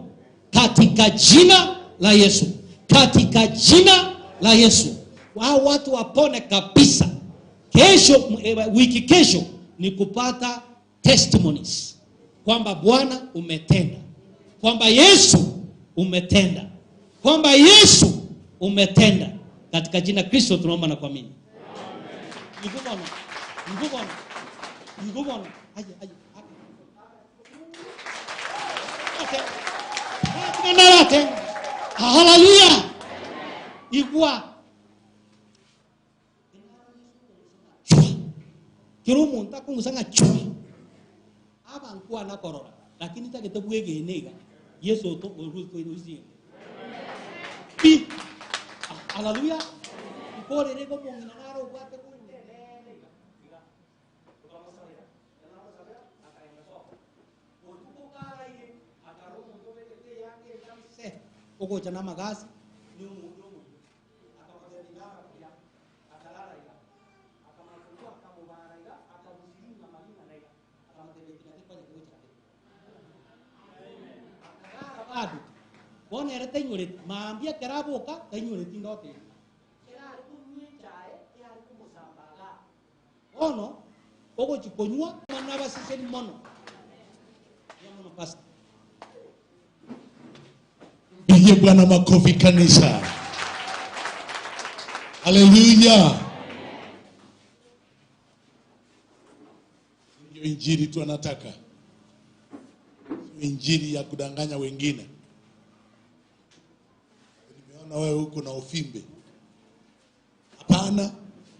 katika jina la Yesu. Katika jina la Yesu. Hao watu wapone kabisa. Kesho, wiki kesho ni kupata testimonies kwamba Bwana umetenda, kwamba Yesu umetenda, kwamba Yesu umetenda. Katika jina Kristo tunaomba na kuamini. Nikubona, nikubona, nikubona. Aje, aje. Ate. Hallelujah. Igwa. Kiro muntu akungusanga chwa. Abankuwa na korora, lakini tagete bwegene iga. Yesu to oruzi. Pi. Hallelujah. Ikorere go mongina naro bwate ogocha na magasi ni umuntu akalala iga akamafungua akamubara iga akamuzinga malina na iga akamatelekina kifanya kugocha akalala bado bona era tainyore maambia keraboka tainyore tindote kerari kumwichae yari kumusambaga ono ogochikonywa mana basiseni mono mono pastor. Pigie Bwana makofi kanisa. Haleluya. Ndio injili tu anataka. Injili ya kudanganya wengine. Nimeona wewe huko na ufimbe. Hapana,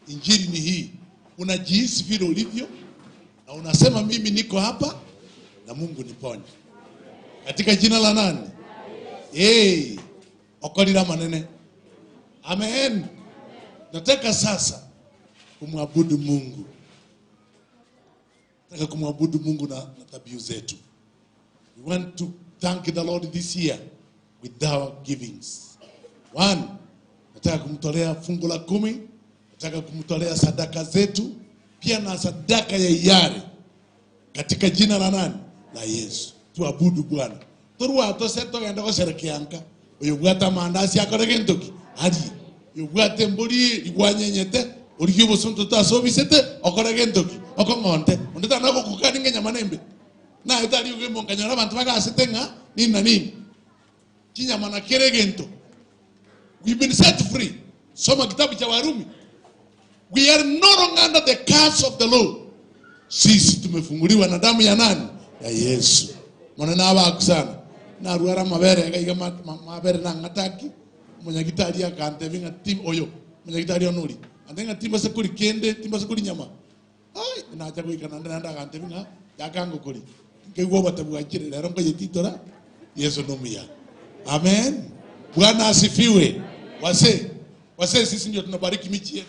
injili ni hii. Unajihisi vile ulivyo na unasema mimi niko hapa na Mungu niponye. Katika jina la nani? Hey, okolira manene. Amen. Nataka sasa kumwabudu Mungu. Nataka kumwabudu Mungu na dhabihu zetu. We want to thank the Lord this year with our givings. One, nataka kumtolea fungu la 10, nataka kumtolea sadaka zetu, pia na sadaka ya hiari. Katika jina la nani? La Yesu. Tuabudu Bwana. Torwa to seto genda gosherekeanka uyu bwata mandasi akore gentoki ari uyu bwate mburi igwanyenyete uri ubusuntu tasobisete okore gentoki okongonte onde tanako kukaninga nyama nembe na itari ugemo kanyora abantu bagasete nga nini na nini kinyama na kere gento. We've been set free. Soma kitabu cha Warumi. We are no longer under the curse of the law. Sisi tumefunguliwa na damu ya nani? Ya Yesu. Mwana na abakusana narwara mabere gaiga mabere na ngataki munyagitari akante binga tim oyo munyagitari onuri andenga timba sekuri kende timba sekuri nyama ai nacha kuikana ndanda akante binga yakango kuri ngegwo batabwakire rero ngo yetitora Yesu nomia. Amen. Bwana asifiwe. Wase wase sisi ndio tunabariki michi yetu.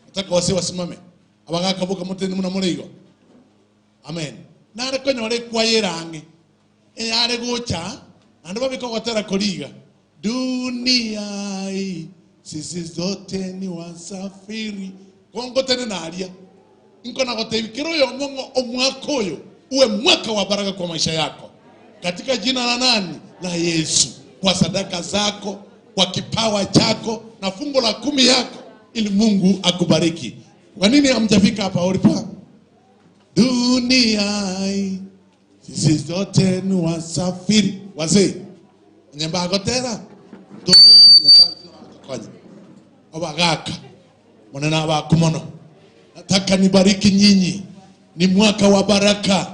Nataka wase wasimame abagaka boka mutende muna mureigo. Amen. Nare konyore kwayerange eyare gocha andu babikogotera koriga dunia hii sisi zote ni wasafiri kongo tene naria nko na gotebikiro yo mongo omwaka oyo uwe mwaka wa baraka kwa maisha yako katika jina la nani? La Yesu. Kwa sadaka zako, kwa kipawa chako na fungu la 10 yako, ili Mungu akubariki. Kwa nini hamjafika hapa ulipo? Dunia hii sisi zote ni wasafiri. Wazee nyemba agotera obagaka monena abakumono. Nataka nibariki nyinyi. Ni mwaka wa baraka,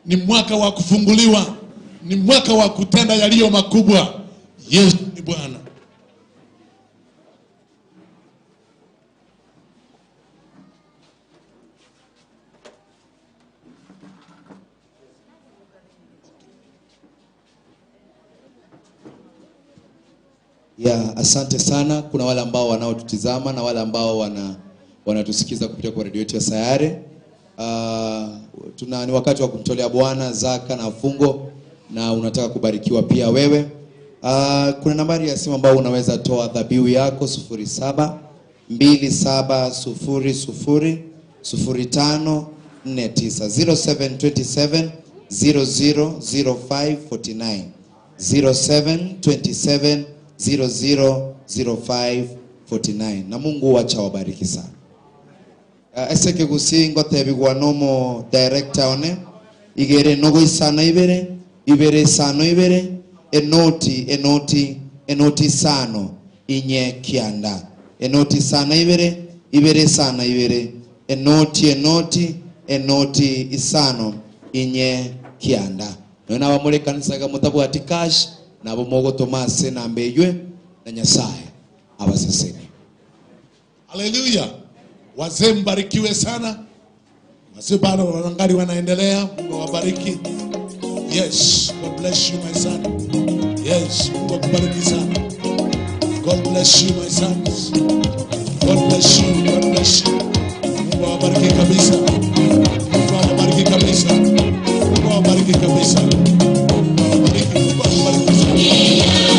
ni mwaka wa kufunguliwa, ni mwaka wa kutenda yaliyo makubwa. Yesu ni Bwana. Ya, asante sana. Kuna wale ambao wanaotutizama na wale ambao wanatusikiza kupitia kwa redio yetu ya Sayare. Ni wakati wa kumtolea Bwana zaka na fungo, na unataka kubarikiwa pia wewe. Kuna nambari ya simu ambayo unaweza toa dhabihu yako 07 27 00 05 49 0727 00 05 49 0727 00 05 49. Na Mungu acha wabariki sana. Eseke gusingo tebigwa nomo director one igere nogo isano ibere ibere isano ibere enoti enoti enoti isano inye kianda enoti isano ibere ibere isano ibere enoti enoti enoti isano inye kianda. Nona abamuri kanisa ga mutabwati cash nabo mogo Tomase na mbeywe na Nyasaye abaseseni. Haleluya. Wazee mbarikiwe sana. Wazee bado wanangali wanaendelea. Mungu awabariki. Yes, God bless you my son. Yes, Mungu akubariki sana. God bless you my sons. God bless you, God bless you. Mungu awabariki kabisa. Mungu awabariki kabisa. Mungu awabariki kabisa. Mungu awabariki, Mungu awabariki sana. God bless you,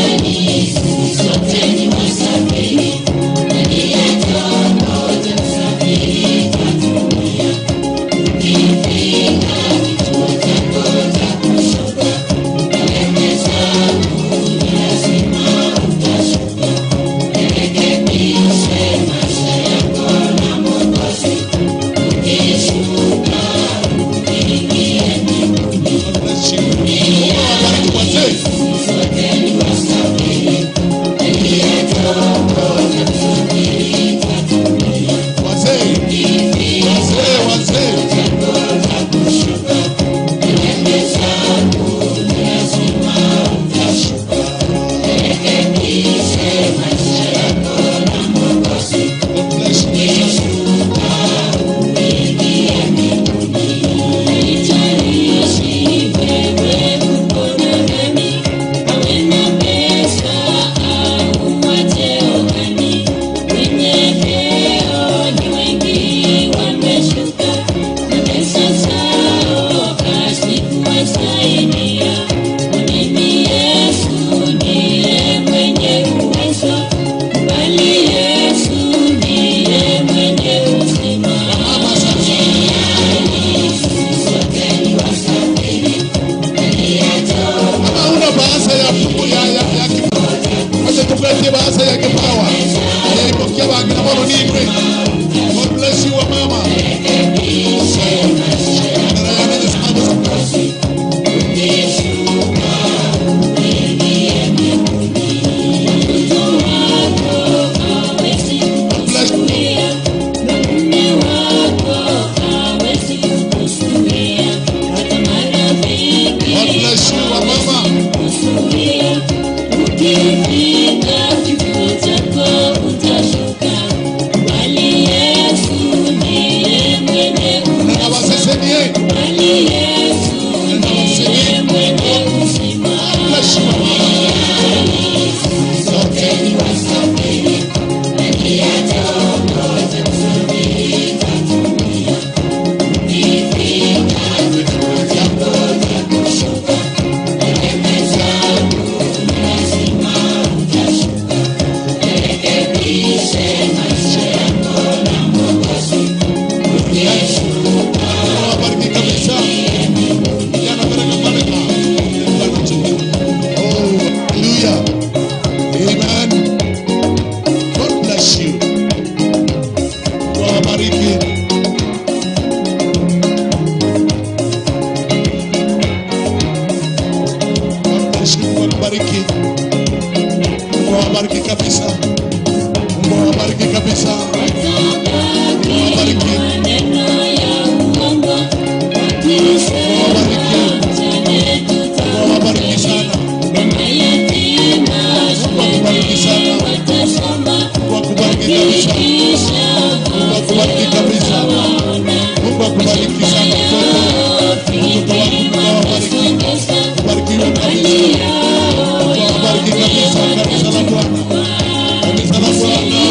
mama. God bless you, mama.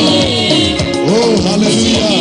Hallelujah.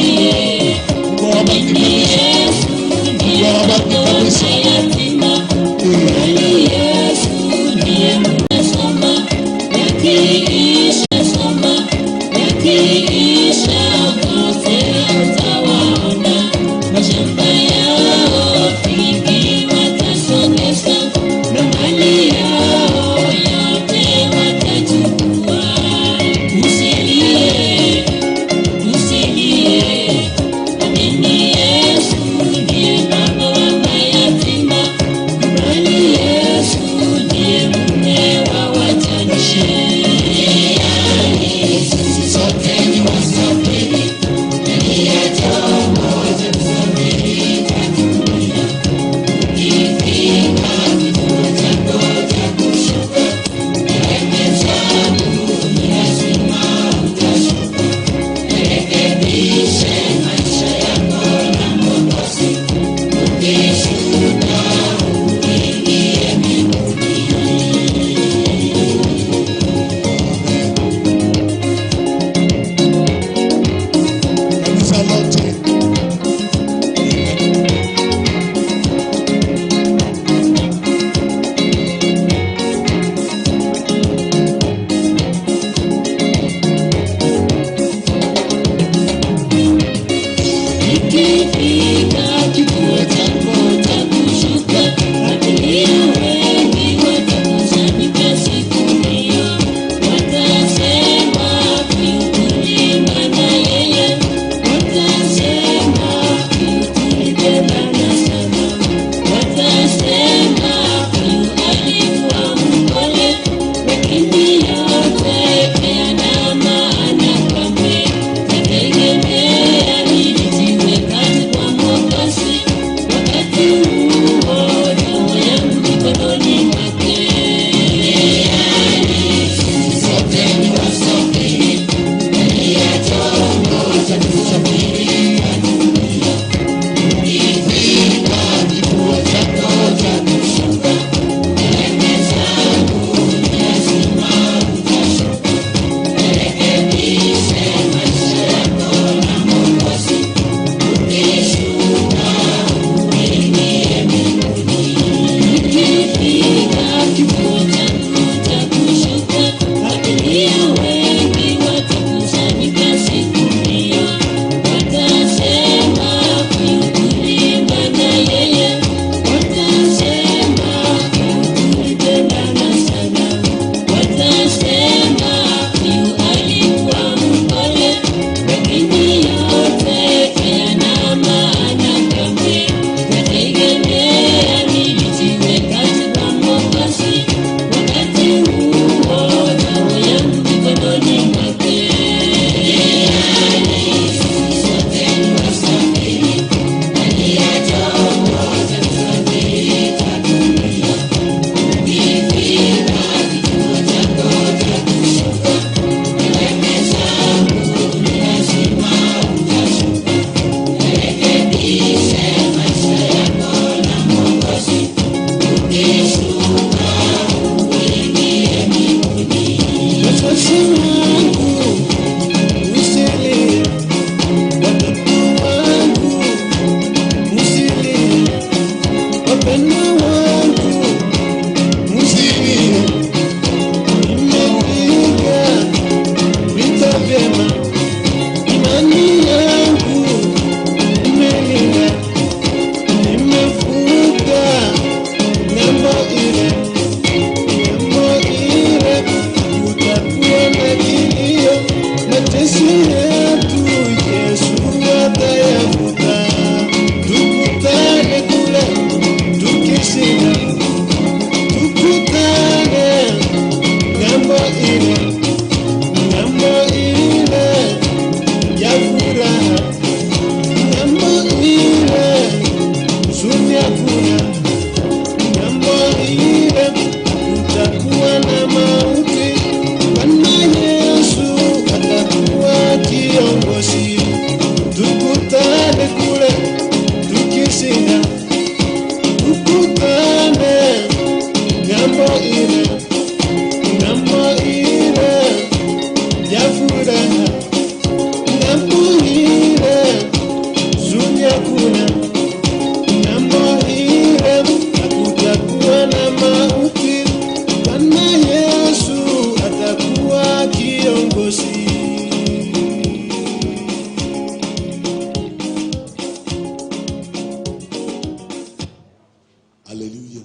Haleluya.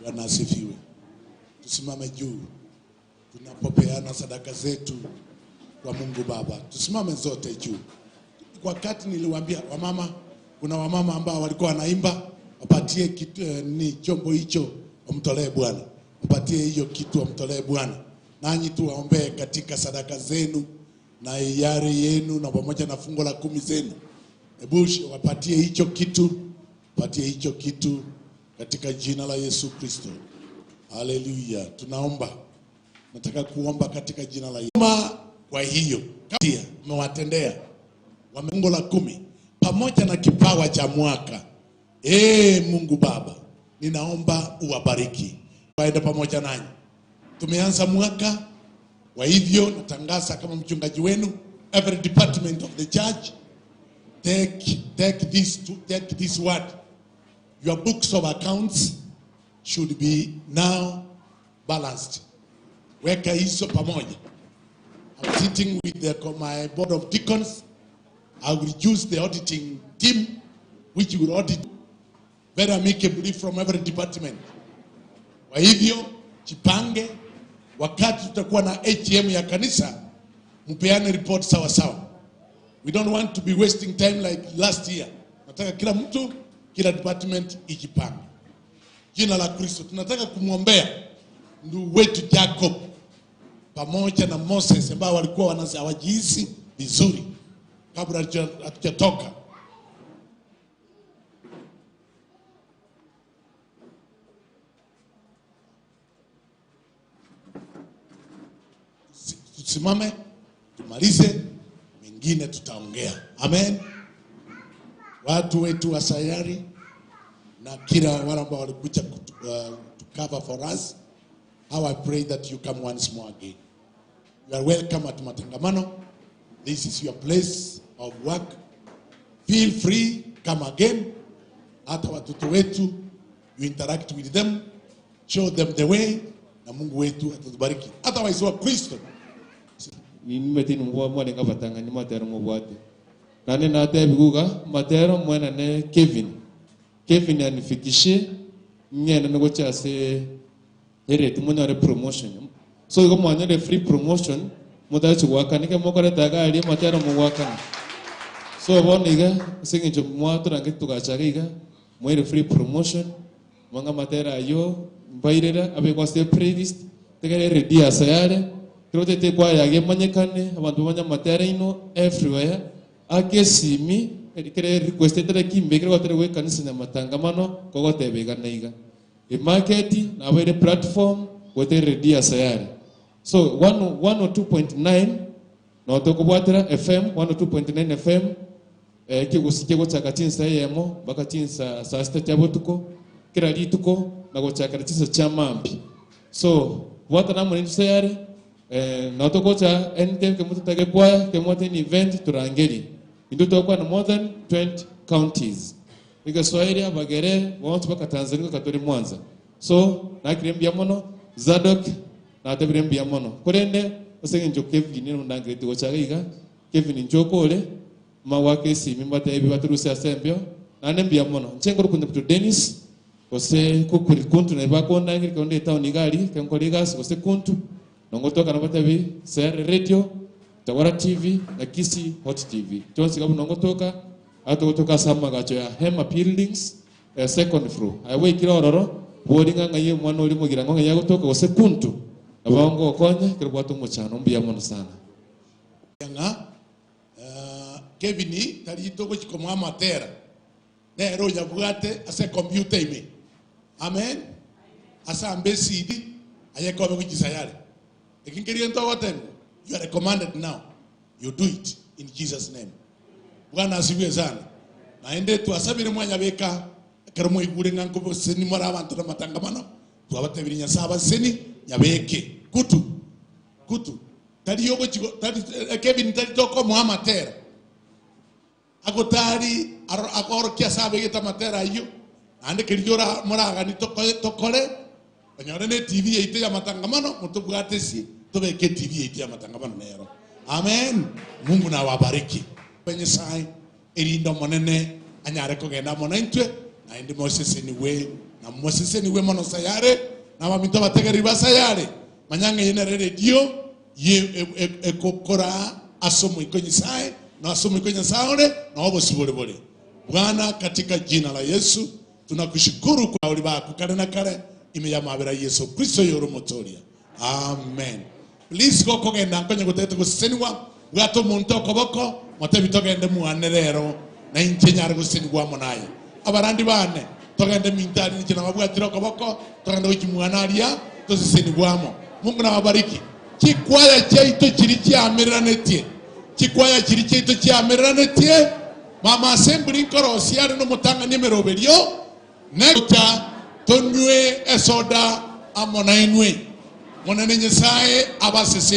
Bwana asifiwe. Tusimame juu tunapopeana sadaka zetu kwa Mungu Baba. Tusimame zote juu. Wakati niliwaambia wamama, kuna wamama ambao walikuwa wanaimba, wapatie kitu, ni chombo hicho wamtolee Bwana. Wapatie hiyo kitu wamtolee Bwana. Nanyi tuwaombee katika sadaka zenu na hiari yenu na pamoja na fungu la 10 zenu. Hebu wapatie hicho kitu, wapatie hicho kitu katika jina la Yesu Kristo. Haleluya. Tunaomba. Nataka kuomba katika jina la Yesu. Kwa hiyo, pia mmewatendea fungu la 10 pamoja na kipawa cha mwaka. Ee Mungu Baba, ninaomba uwabariki, waende pamoja nanyi. Tumeanza mwaka, kwa hivyo natangaza kama mchungaji wenu, every department of the church, take this word. Your books of accounts should be now balanced. Weka hizo pamoja. I'm sitting with my board of deacons. I will use the auditing team, which will audit very amicably from every department. Kwa hivyo, jipange, wakati tutakuwa na HM ya kanisa, mpeane report sawa sawa. We don't want to be wasting time like last year. Nataka kila mtu, kila department ijipange. Jina la Kristo, tunataka kumwombea ndugu wetu Jacob pamoja na Moses ambao walikuwa hawajihisi vizuri kabla hatujatoka. Tusimame, tumalize, mengine tutaongea. Amen. Watu wetu wa sayari na kila wale ambao walikuja to cover for us, how I pray that you come once more again. You are welcome at Matangamano. This is your place of work. Feel free, come again. Hata watoto wetu, you interact with them, show them the way, na Mungu wetu atatubariki. Otherwise, wa Kristo. Nimetini mwa mwalenga batanga ni matero mubwate. Nane nate biguga matero mwena ne Kevin. Kevin anifikishe ngena ngocha se here tumunyore promotion. So iko mwanyore free promotion mutachi gwakanike mokoreta gari matero mugwakana. So boniga singinjo mwaturange tugachaga iga mwere free promotion mwanga matera ayo mbairera abe kwa se playlist tegere ready asayare kirotete kwa yage manyekane abantu banya matera ino everywhere akesimi kere request tere kimbe kere watere we kanisa na matangamano kogotebega naiga e market na were platform wote ready asayare. So 102.9 na otokobwatera FM 102.9 FM kigusike gochaka chinsa yemo baka chinsa saa sita cha botuko kira lituko na gochaka chinsa cha mambi. So wata na mundu sayare na otokocha anytime kemutu tage kwa kemote ni event turangeli ndio tutakuwa na more than 20 counties. Igaswahili abagere watu baka Tanzania katori Mwanza. So nakirembia mono Zadok na atabirembia mono kurende osengenjo Kevin ni ndangirete gochaga iga Kevin njokole mawake simi mbate ebi baturusi asembyo nanembia mono nchengoro kunde to Dennis ose kukuri kuntu na bakonda ngiri konde town igari kenkoligas ose kuntu nongotoka nabatabi Sayare Radio Tawara TV na Kisi Hot TV tonsi gabu nongotoka atotoka sama gacho ya Hema Buildings second floor awe kirororo boringa ngaye mwana uri mugira ngo yagotoka ose kuntu nabango okonye kirwato muchano mbiya mono sana nga Kevin tarito go chikomwa matera nero yabwate ase computer ime. Amen. Asa ambesidi ayeko be kuchisayare ekinkiri ento gotengo. You are commanded now. You do it in Jesus name. Bwana asifiwe sana. Naende twasabire mwanya beka kero igure nganko seni mora abantu na matangamano twabatebiri nyasaba seni nyabeke kutu kutu tali yogo chiko tali Kevin tali toko muhamatera akotari akoro kiasabe geta matera iyo ande kirijora moraga ni tokore banyore ne TV ite ya matangamano mutubwate si tobeke TV ite ya matangamano nero. Amen. Mungu na wabariki penye sai erindo monene anyare kogenda monentwe na indi Moses ni we na Moses ni we mono sayare na baminto bategeri basayare manyanga yene radio ye ekokora asomo ikonyisae na asomo ikonyisaore na obosibole bole. Bwana, katika jina la Yesu tunakushukuru kwa ulibako kale na kale imeyamabira Yesu Kristo yoromotoria. Amen. Please go kogenda nkonye gutete gusenwa bwato muntu okoboko motebi togende muane rero na inche nyare gusenwa monaye abarandi bane togende mintari niche na mabwatira okoboko togende guchimwanaria tosesenigwamo. Mungu nawabariki. Chikwaya cheito chiri chiamiranetie chikwaya chiri cheito chiamiranetie Mama assembly nkorosia ari nomotang'ani emeroberio necha tonywe esoda amo na inwe. Monene Nyasaye abasese.